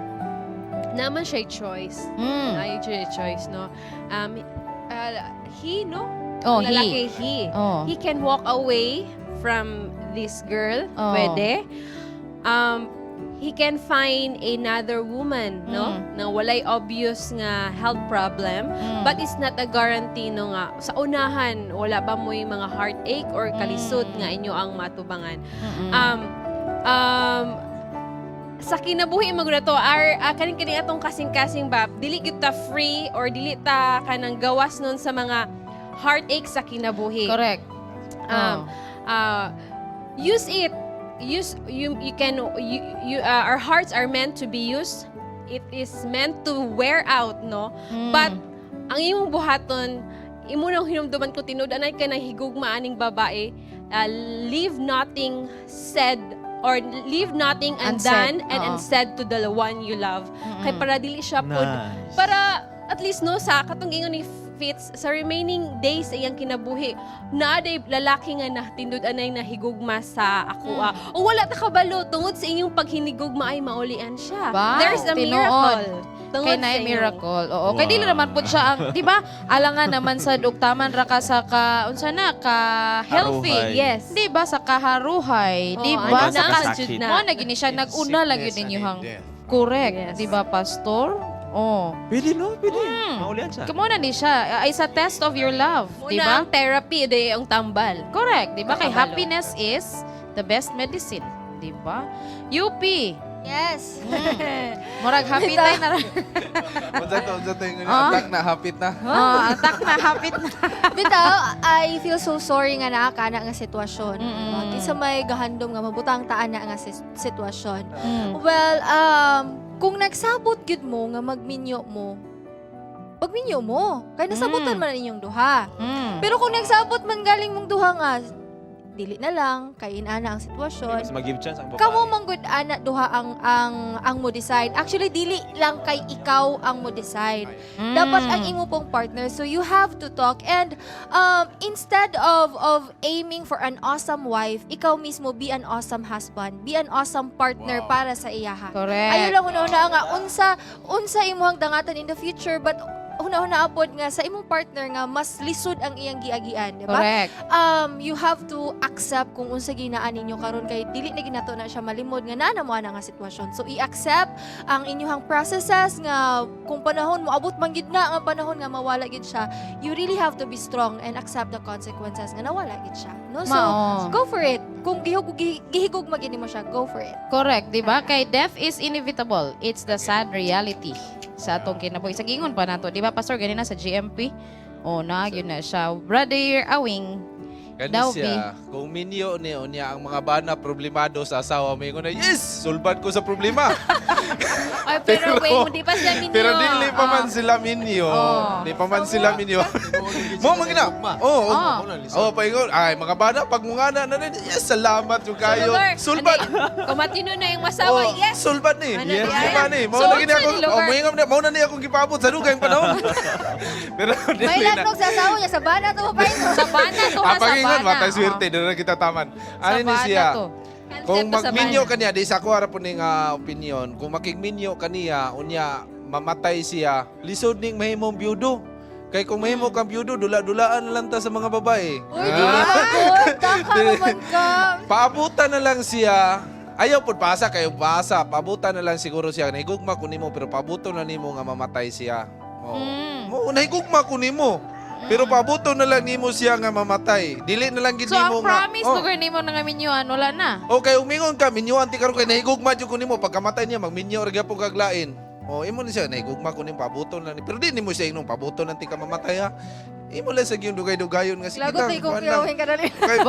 Naman siya choice. Ay, siya choice, no? He, no? Oh, Ang lalaki, he. he. Oh. He can walk away from this girl. Oh. Pwede. He can find another woman, no? Na walay obvious nga health problem. But it's not a guarantee, no, nga sa unahan, wala ba mo yung mga heartache or kalisod nga inyo ang matubangan. Sa kinabuhi mo to are kaning kaning atong kasing-kasing ba, dili gyud ta free or dili ta kanang gawas nun sa mga heartache sa kinabuhi. Correct. Use it. Use you you can you, you Our hearts are meant to be used. It is meant to wear out, no? But ang imong buhaton, imo nang hinumduman kung tinud anay ka nang higugma aning babae, leave nothing said or leave nothing undone Unsaid, and oo. unsaid to the one you love. Kay para dili siya pod Nice. para at least no sa katong ingon ni Fitz sa remaining days sa iyang kinabuhi naa day lalaki nga natindud anay nahigugma sa ako. O wala ta kabalo tungod sa inyong paghinigugma ay maulian siya. Ba? There's a Tinuod. miracle. Tungod Kay naay sa inyong- miracle. Oo. Kay dili naman pud siya ang, di ba? Alangan naman sa ugtaman ra ka sa ka unsa na ka healthy. Haruhay. Yes. Di ba sa kaharuhay, Oo, di ba? ano Sa na, ka jud na. Mo na gini siya nag-una lang yun Sickness and ninyo in hang. death. Correct, Yes. di ba pastor? Oh. Pwede no? Pwede. Maulian siya. Kamo na ni siya ay sa test of your love, Muna di ba? ang therapy day ang tambal. Correct, di ba? Kay Kakabalo. happiness is the best medicine, di ba? UP. Yes. Murag happy tayo na. Unsa to yung Ah? attack na hapit na. Oh, attack na, hapit na. Bitaw, I feel so sorry nga naa ka na nga sitwasyon. Diba? Kinsa may gahandom nga mabutang taan na nga sitwasyon. Well, kung nagsabot gyud mo nga magminyo mo, pagminyo mo. Kay nasabutan man inyong duha. Pero kung nagsabot man galing mong duha nga, dili na lang, kay inana ang sitwasyon. Mas mag-give chance ang babae. Kamo man gud ana duha ang mo decide. Actually dili lang kay ikaw ang mo decide. Dapat ang imo pong partner. So you have to talk and instead of aiming for an awesome wife, ikaw mismo be an awesome husband, be an awesome partner para sa iyaha. Correct. Ayo lang una-una nga unsa imuhang dangatan in the future, but una-una apod nga sa imong partner nga mas lisod ang iyang giagian, di ba? Correct. You have to accept kung unsa ginaan ninyo karon kay dili na ginato na siya malimod nga naa na mo ana nga sitwasyon. So i-accept ang inyong processes nga kung panahon moabot man gid na nga panahon nga mawala gid siya, you really have to be strong and accept the consequences nga nawala gid siya. No? So Mao. go for it. Kung gihigog magini mo siya, go for it. Correct, di ba? Kay death is inevitable. It's the sad reality sa atong kinabuhi. Sa gingon pa nato, di ba Pastor ganina sa GMP? Oh, na yun na siya. Brother Awing. Kani Daw, siya, kung minyo ni unya ang mga bana problemado sa asawa mo ingon na, yes, sulbad ko sa problema. Ay, pero wait, hindi pa sila minyo. Pero dili pa man sila minyo. Oh. Di pa man sila minyo. Mo man gina. Oo. Oh, paingon, ay mga bana pag mungana na rin, yes, salamat yung kayo. Lugar, Sulbad. Kumatino na yung masawa, Oh, yes. Sulbad ni. Ano, Yes, di ay? di ba ni? Mao So, na gini unsa ako. ni lugar? Oh, moingon na, mao na ni akong gipaabot sa dugay panahon. Pero dili May na. latlog sa asawa niya, sa bana to pa Sa bana to ha, Ah, sa pagingon, bana. matay swerte, doon na kita taman. Ano ni bana siya? to. Kung Concept to sa magminyo bana. kaniya, di sa ako ara po ning opinion, kung makigminyo kaniya, unya mamatay siya, lisod ning mahimong byudo. Kay kung mahimo kang byudo, dula-dulaan na lang ta sa mga babae. Uy, dili ba ko? Taka naman ka. Paabutan na lang siya. Ayaw pud paasa kayo paasa. Paabutan na lang siguro siya. Nahigugma ko nimo pero paabuton na nimo nga mamatay siya. Oh. Mo nahigugma ko nimo. Pero paabuton na lang nimo siya nga mamatay. Dili na lang gid So, ang nimo nga. promise Oh. lugar nimo na nga minyuan, wala na. Okay, umingon ka, minyuan ti karon kay nahigugma jud ko nimo pagkamatay niya magminyo ra gyapon kag lain. Oh, imo ni siya nahigugma ko nimo pabuton lang ni. Pero di nimo siya ingon pabuton lang ti ka mamatay ha. Imo lang sa gyud dugay-dugayon nga sige Lagot lang, na ikaw kuan lang. kuyawin ka na rin. Kay-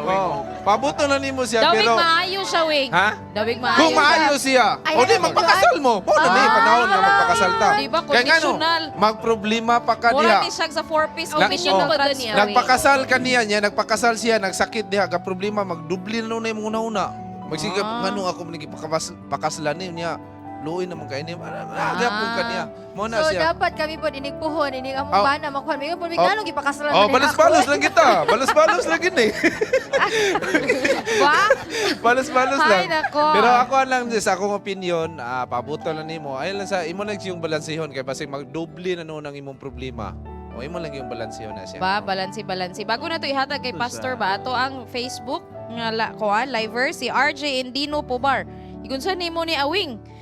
Oh, pabuton na nimo siya Dawig pero maayo siya, Wing. Ha? Dawig maayo. Kung maayo siya, Ay, o di ano, magpakasal mo. Mo na ni Ah, panahon nga magpakasal ta. Di ba, Kay ngano, conditional. magproblema pa ka Mura diha. ni siya sa four-piece oh, transfer. Nagpakasal kaniya niya, nagpakasal siya, nagsakit diha, ka problema magdubli na nun imong una-una. Magsigap ngano ako man gipakaslan niya. Luoy naman kay niya. Gapon kaniya. Mo na So siya. dapat kami po inig puhon, inig among Oh. bana makuha. May po Oh. nganong gipakasalan Oh, na nila balos-balos ako. lang kita. Balos-balos lang gid eh. Ba? Balos-balos lang. Ay, nako. Pero ako lang sa akong opinion, pabuto lang nimo. Ay lang sa imo lang yung balansehon kay basig magdoble na noon ang imong problema. O imo lang yung balansehon na siya. Ba, balansi, balansi. Bago na to ihatag kay Pastor ba, ato ang Facebook nga la, kuan, liver, si RJ Indino Pobar. Igun sa nimo ni Awing.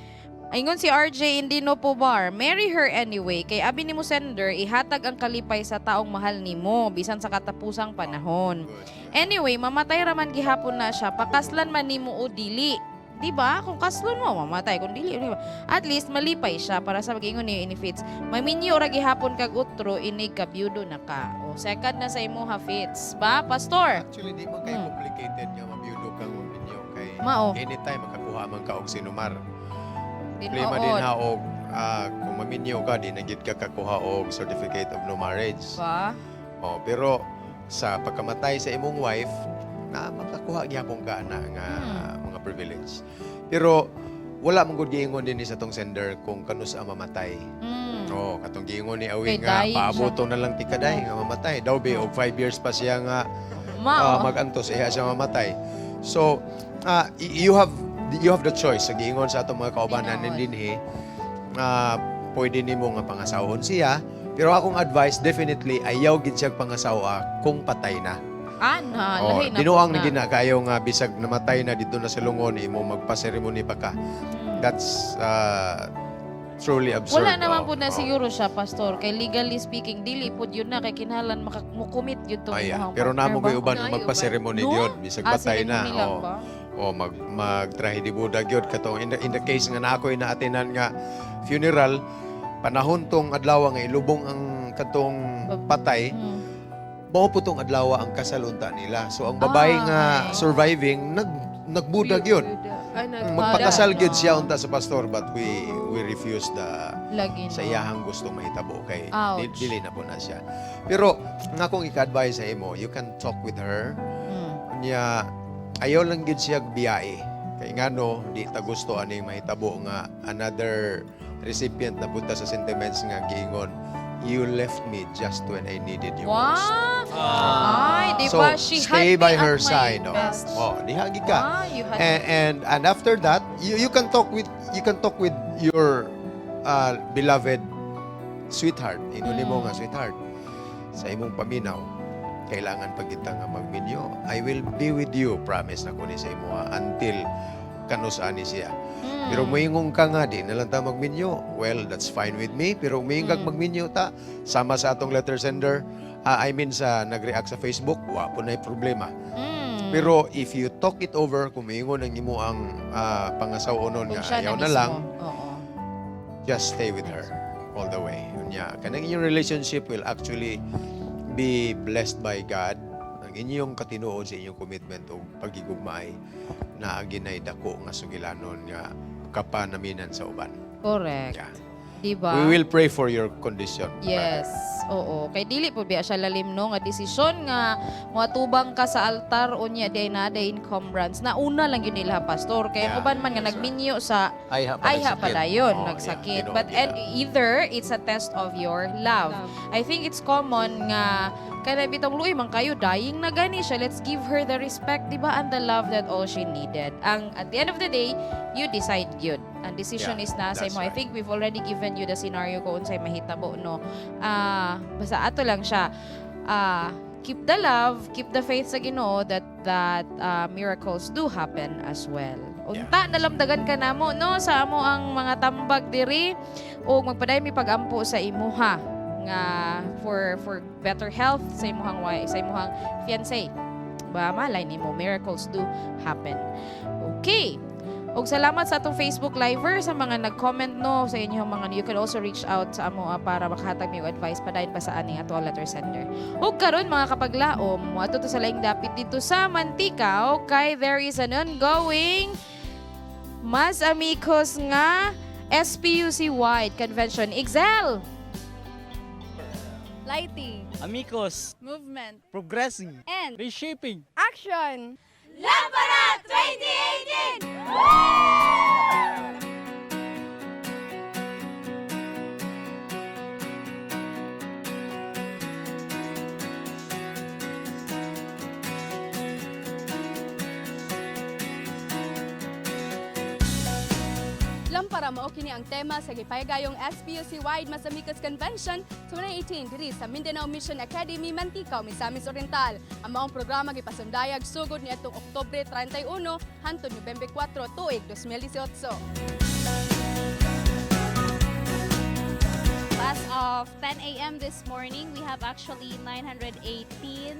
Ingon si RJ Indino Pobar, marry her anyway, kay abi nimo sender, ihatag ang kalipay sa taong mahal nimo, bisan sa katapusang panahon. Anyway, mamatay raman gihapon na siya, pakaslan man nimo o dili. Di ba? Kung kaslon mo, mamatay. Kung dili, di ba? At least, malipay siya para sa mag-ingon niyo inifits. Maminyo ra gihapon kag utro, inig ka, byudo na ka. O, second na sa imo ha, Fitz. Ba, Pastor? Actually, di man kay complicated nga mabiyudo kang maminyo kay Mao. anytime makakuha man ka og sinumar. Tinuod. Problema din ha og kung maminyo ka di na gid ka kakuha og certificate of no marriage. Ba? Oh, pero sa pagkamatay sa imong wife, na makakuha Makakuha gihapon ka na nga mga privilege. Pero wala man gud giingon din sa tong sender kung kanus ang mamatay. Oh, katong giingon ni Kay Awing nga dying siya. paaboto na lang ti kaday nga mamatay. Daw be og 5 years pa siya nga Ma, oh. magantos iha siya mamatay. So, you have the choice sa giingon sa atong mga kaubanan Tinuod. dinhi, pwede nimo nga pangasawon siya. Pero akong advice, definitely ayaw gid siya pangasawa kung patay na. Ana, Oh, lahi na binuang pud ni na. gina kayo nga bisag namatay na dito na sa lungon imo magpa-ceremony pa ka. That's truly absurd. Wala naman Oh, po na oh. siguro siya, Pastor. Kay legally speaking, dili po yun na. Kay kinahanglan maka-commit yun tong Ay, imong pero partner namo ba? ko'y uban nga magpa-ceremony No? gyud bisag Ah, patay na. ceremony lang Oh. ba? Oh, mag trahe di Buda gyud katong in the case nga na ako'y naatinan nga funeral, panahon tong adlaw nga ilubong ang katong patay. Mao po tong adlaw ang kasal unta nila. So ang babae nga surviving nagbudag yun. Ay, Magpakasal gyud siya unta sa pastor, but we refuse the Lagi, sa no? iyahang gusto mahitabo kay Ouch. dili na po na siya. Pero nga akong ika-advise sa imo, you can talk with her. Nya ayaw lang gyud siya biyae. Kay ngano di ta gusto aning mahitabo nga another recipient na punta sa sentiments nga giingon, "You left me just when I needed you most." Wow! Ay, di So, ba? She stay had by me her at my side. Oh, best. oh dihagi ka. Ah, you had And after that, you can talk with your beloved sweetheart. Ingon nimo nga, "Sweetheart, sa imong paminaw, kailangan pag kita nga magminyo. I will be with you, promise na ko ni sa imo ha, until kanus ani siya." Pero moingon ka nga, "Di na lang ta magminyo," well, that's fine with me. Pero moingon kag magminyo ta, sama sa atong letter sender, I mean sa nag-react sa Facebook, wa po na problema. Pero if you talk it over, kung moingon ang imo ang pangasaw-onon Kung nga siya ayaw na na lang, mismo. Oo. Just stay with her all the way. Unya, kanang inyong relationship will actually be blessed by God. Ang inyong katinuod sa inyong commitment o pagigugmaay na ginay dako nga sugilanon nga kapanaminan sa uban. Correct. Yeah. Di ba? We will pray for your condition, brother. Yes. Oo. Kay dili po biya siya lalim no nga desisyon nga moatubang ka sa altar unya di na day encumbrance. Nauna lang yun nila, Pastor. Kay ang uban man nga nagminyo sa Ayha pa ayha nagsakit. pa dayon Oh, nagsakit. yeah, But tinuod. and either it's a test of your love. I think it's common nga kanang bitong luoy man kayo, dying na gani siya, let's give her the respect, di ba, and the love that all she needed. Ang at the end of the day, you decide yun. Ang decision Yeah, is nasa that's imo. I right. think we've already given you the scenario kung unsay mahitabo, no. Ah, basta ato lang siya. Ah, keep the love, keep the faith sa Ginoo that miracles do happen as well. Unta nalamdagan ka namo no sa amo ang mga tambag diri ug magpadayon mi pagampo sa imuha nga for better health sa imuhang sa imuhang fiancé. Ba malay nimo, miracles do happen. Okay. Og salamat sa atong Facebook Liver sa mga nag-comment no sa inyong mga, you can also reach out sa amo para makahatag mi og advice padayon pa sa aning ato letter sender. Ug karon, mga kapaglaom, moadto to sa laing dapit dito sa Manticao kay there is an ongoing Mas Amigos nga SPUC wide convention. Excel. Lighting. Amigos. Movement. Progressing. And reshaping. Action. Lampara 2018! Lampara mao kini ang tema sa gipayagayong SPUC Wide Mas Amigos Convention 2018 diri sa Mindanao Mission Academy, Manticao, Misamis Oriental. Ang maong programa gipasundayag sugod niadtong Oktubre 31 hangtod Nobyembre 4 tuig 2018. As of 10 a.m. this morning, we have actually 918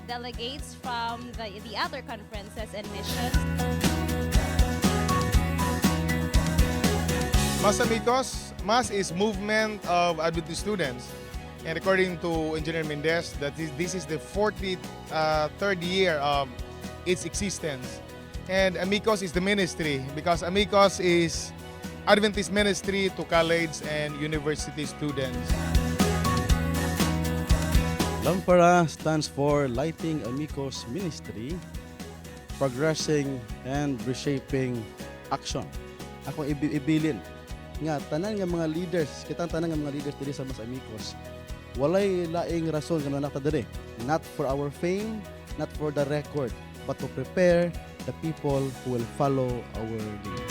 delegates from the other conferences and missions. Mas Amigos, MAS is Movement of Adventist Students. And according to Engineer Mendez, this is the 43rd year of its existence. And Amigos is the ministry because Amigos is Adventist ministry to college and university students. Lampara stands for Lighting Amigos Ministry. progressing and reshaping action. Akong ibilin nga tanan nga mga leaders, kitang tanan nga mga leaders diri sa Mas Amigos, walay laing rason nga nanakta diri. Not for our fame, not for the record, but to prepare the people who will follow our lead.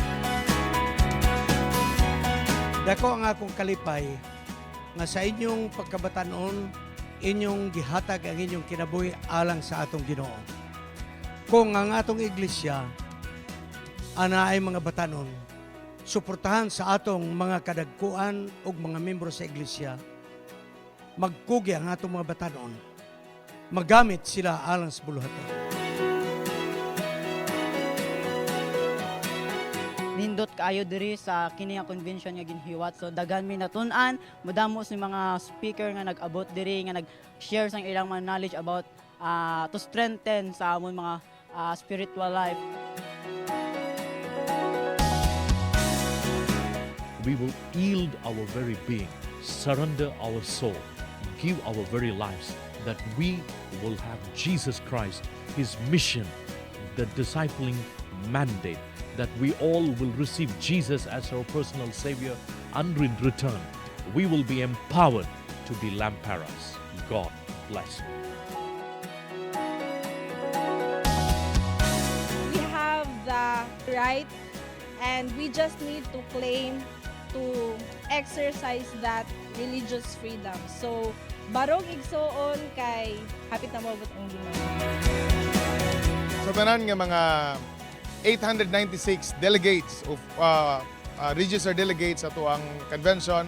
Dako ang akong kalipay nga sa inyong pagkabatanon, inyong gihatag ang inyong kinabuhi alang sa atong Ginoo. Kung ang atong iglesia ana ay mga batanon, suportahan sa atong mga kadagkuan ug mga membro sa iglesia, magkugi ang atong mga batanon, magamit sila alang sa buluhaton. Nindot kaayo diri sa kini nga convention nga ginhiwat. So daghan mi natun-an, madamo sa mga speaker nga nag-abot diri nga nag-share sang ilang mga knowledge about to strengthen sa amon mga spiritual life. We will yield our very being, surrender our soul, give our very lives, that we will have Jesus Christ, His mission, the discipling mandate, that we all will receive Jesus as our personal Savior, and in return, we will be empowered to be lamparas. God bless you. We have the right and we just need to claim to exercise that religious freedom. So, barog igsoon kay hapit na moabot ang Ginoo. Sa tanan nga mga 896 delegates of registered delegates sa atuang convention,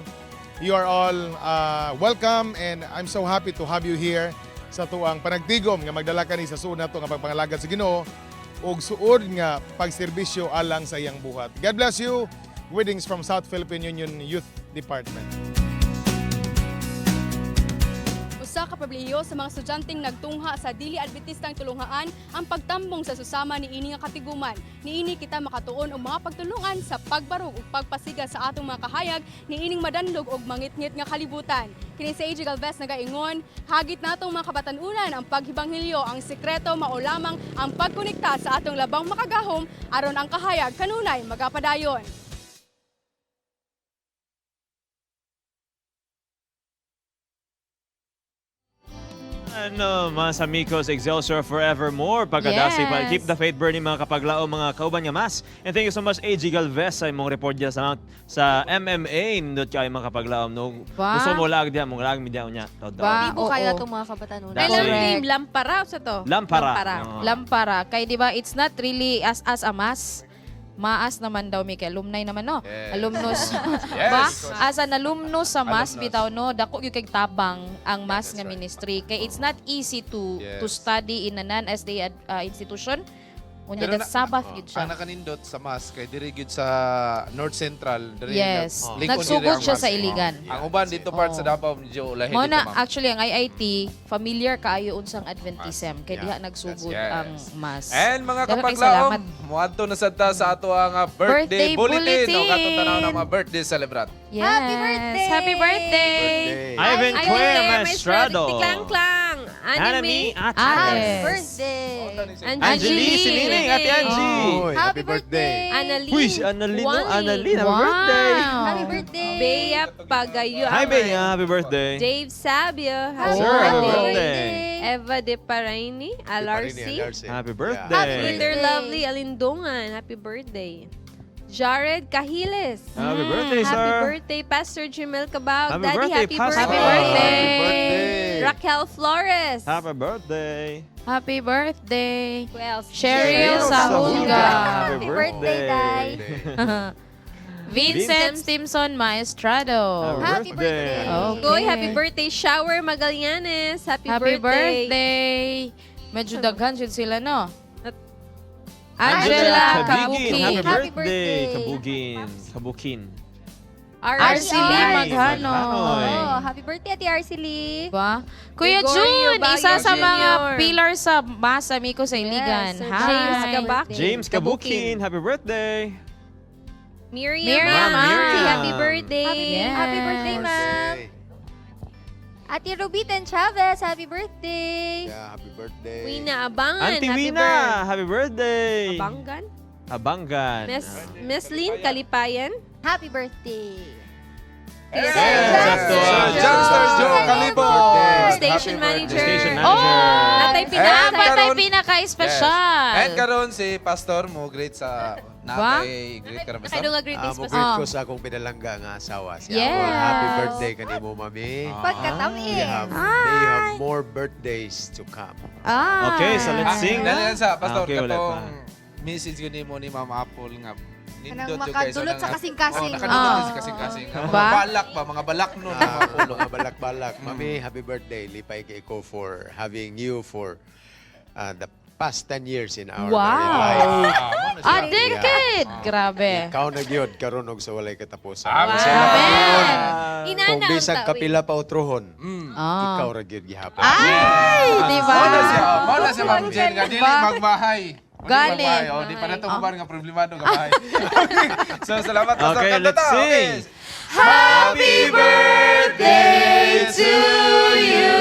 you are all welcome and I'm so happy to have you here sa atuang panagtigom nga magdala kani sa suod nato nga pagpangalagad sa Ginoo ug suod nga pagserbisyo alang sa iyang buhat. God bless you. Greetings from South Philippine Union Youth Department. Usa ka pribilehiyo sa mga estudyanteng nagtungha sa dili Adventistang tulunghaan ang pagtambong sa susama niini nga katiguman. Niini kita makatuon og mga pagtulungan sa pagbarog ug pagpasiga sa atong mga kahayag niining madanlog og mangitngit nga kalibutan. Kini si AJ Galvez nagaingon, hagit natong mga kabatan-unan ang paghibanghilyo, ang sekreto mao lamang ang pagkonekta sa atong labang makagahom aron ang kahayag kanunay magapadayon. Ano, Mas Amigos, Excelsior forevermore. Pagkadasi pa. Yes. Keep the faith burning, mga kapaglao, mga kauban nga mas. And thank you so much, AG Galvez, sa imong report diya sa MMA. Nindot kayo mga kapaglao. No, Ba? gusto mo lag diya, mong lag mi diya unya. Taw-taw. Ba, Bibo kayo oo. atong mga kabatanunan. Kailan Correct. name Lampara sa to? Lampara. Lampara. Oo. Lampara. Kay di ba, it's not really as a mass. Maas naman daw, Mika. Alumni naman, no? Yes. Alumnus. Yes. Ba? As an alumnus sa mass, Alumnus. bitaw, no? Dako yung kay tabang ang mass nga ministry. Kay it's not easy to study in a non-SDA institution. Unya, Pero that Sabbath oh, yun siya. Ang nakanindot sa mass kay diri gyud sa North Central, diri Yes. lingkod Nagsugod diri ang siya mass. sa Iligan. Oh. Ang uban dito part sa Davao medyo lahi Mao dito, na, ma'am. actually, ang IIT, familiar kaayo unsang Adventism. Kay Yeah. diha nagsugod Yes. ang mass. And mga Daghan kay kapaglaom, salamat. muadto na sad ta sa ato ang Birthday birthday, bulletin. bulletin. O katong tanaw ng mga birthday celebrant. Yes. Happy birthday! Happy birthday! Ivan Ivan Claire Claire Maestrado. Tiklang Klang. Anami Anime. Ates. Birthday! Angelie Sinining, Ate Angie. Oy, happy birthday. Annalyn. Uy, si Annalyn, no? Wally. Annalyn, happy birthday. Happy birthday! Bea Pagayo. Hi, Bea. Happy birthday. Dave Sabio. Happy Sir, happy birthday. birthday. Eva De Paraini. Alarsi. Happy birthday. Peter Lovely Alindungan. Happy birthday. Jared Cahiles. Happy birthday, Happy sir. birthday, Pastor Jimel Cabao. Happy Daddy, birthday, happy Pastor. birthday. Happy birthday. Happy birthday. Raquel Flores. Happy birthday. Happy birthday. Who else? Cheryl Sahulga. Happy birthday. Day. Vincent Stimson Maestrado. Happy birthday. Okay. Goy, happy birthday. Shower Magallanes. Happy, Happy birthday. Medyo daghan jud sila, no? Angela Kabugin. Kabuki. Happy birthday. Kabugin. Kabukin. RC Lee Maghanoy. Oh, happy birthday, Ate RC Lee. Ba? Kuya Gregorio Jun, Baguio isa sa mga Jr. pillar sa Mas Amigos sa Iligan. Sir Hi. James Kabukin. James Kabukin. Happy birthday. Miriam, Miriam Ma'am. Miriam. Happy birthday. Yes. Happy birthday, ma'am. Ate Rubitan Chavez, happy birthday! Yeah, happy birthday. Wina Abangan, Auntie happy Wina, birthday. happy birthday! Abangan? Abangan. Miss Lynn Kalipayan. Happy birthday! Sir Johnster Joe Calibo. Station manager. Station Oh! manager. Natay And Patay karon- pinaka-espesyal. Yes. And karon si Pastor mo great sa natay great karon Pastor. Nakay nga greetings, Mo Pastor. greet ko sa akong pinalangga nga asawa. Si Yes. Apple. Happy birthday kanimo, mami. Pagkatamis. May you have more birthdays to come. Ah. Okay, so let's sing. Dali lang sa Pastor Ah, okay, wala katong pa. message gyud nimo ni Ma'am Apple nga Kanang nindot jud kay makadulot sa kasing-kasing. Oh, nakadulot Ah. sa kasing-kasing. Nga Mga Ba? balak ba, mga balak nun mga Apple. Mga balak-balak. Mami, happy birthday. Lipay kay ko for having you for the past 10 years in our Wow. married life. A decade! Grabe. Ikaw na gyud karon og sa walay katapusan. Amen. Sa Panginoon, Inana Kung ang bisag tawi. kapila pa utrohon, Ah. ikaw ra gyud gihapon. Ay! Di ba? Mao na siya, mao na siya Ma'am Jen nga dili Ba? magmahay. Dili Gani. magmahay. Oh, di pa na to nga problemado nga mahay. So salamat Pastor. Okay, Kanta let's ta. sing. Okay. Happy birthday to you!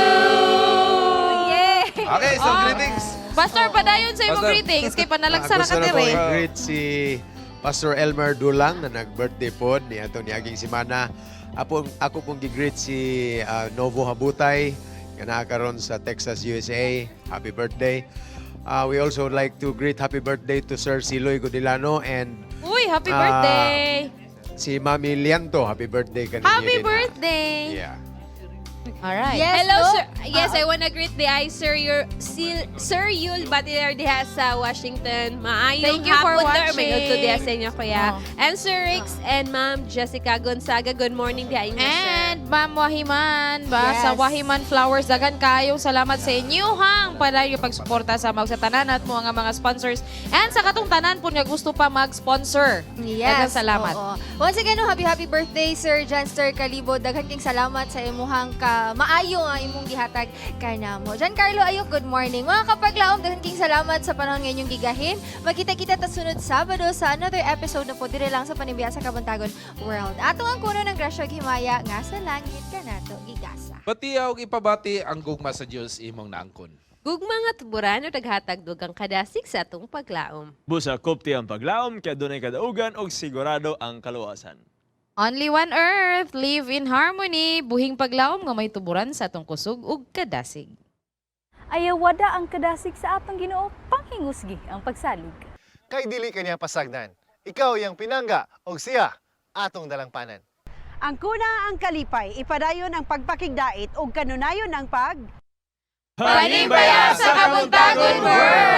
Yay! Okay, so greetings. Pastor, padayon sa imong Pastor. greetings kay panalagsa ra Gusto ka na ko diri. i-greet si Pastor Elmer Dulang na nag-birthday pod ni ato ni aging semana. Ako pong gi-greet si Novo Habutay nga naa karon sa Texas, USA. Happy birthday. We also would like to greet happy birthday to Sir Siloy Godilano and Uy, happy birthday! si Mami Lianto. Happy birthday kaninyo Happy din, ha? birthday! Yeah. Alright. Yes, Hello, no? sir. Yes, I wanna greet the I, sir, your, Sir Yul Batilar diha sa Washington. Maayong Thank you for hapon, sir. May watching. udto diha sa inyo, kuya. Oh. And Sir Rix and Ma'am Jessica Gonzaga, good morning diha inyo, sir. And Ma'am Wahiman, ba Yes. sa Wahiman Flowers, daghan kayong salamat sa inyo hang padayon yung pagsuporta sa mga sa tanan at mo nga mga sponsors and sa katong tanan po nga gusto pa mag-sponsor. Yes. Daghang salamat. Oo. Once again, no, happy happy birthday Sir Janster Calibo. Daghan king salamat sa imuhang ka maayo nga imong gihatag kanamo. Giancarlo Ayok, good morning. Mga kapaglaom, daghan king salamat sa panahon nga inyong gigahin. Magkita-kita ta sunod Sabado sa another episode na po dire lang sa Panimbiya sa Kabuntagon World. Atong ang kuno ng grasya ug himaya nga sa langit kanato gigasa. Batiya og ipabati ang gugma sa Dios imong naangkon. Gugma nga tuburan o naghatag dugang kadasig sa atong paglaom. Busa kupti ang paglaom, kaya dunay kadaugan og sigurado ang kaluwasan. Only one earth, live in harmony, buhing paglaom nga may tuburan sa atong kusog ug kadasig. Ayawada ang kadasig sa atong Ginoo, panghingusgi ang pagsalig. Kay dili kaniya pasagdan. Ikaw iyang pinangga og siya atong dalangpanan. Ang kuna ang kalipay, ipadayon ang pagpakigdait ug kanunayon ang pag Panimbaya sa Kabuntagon World!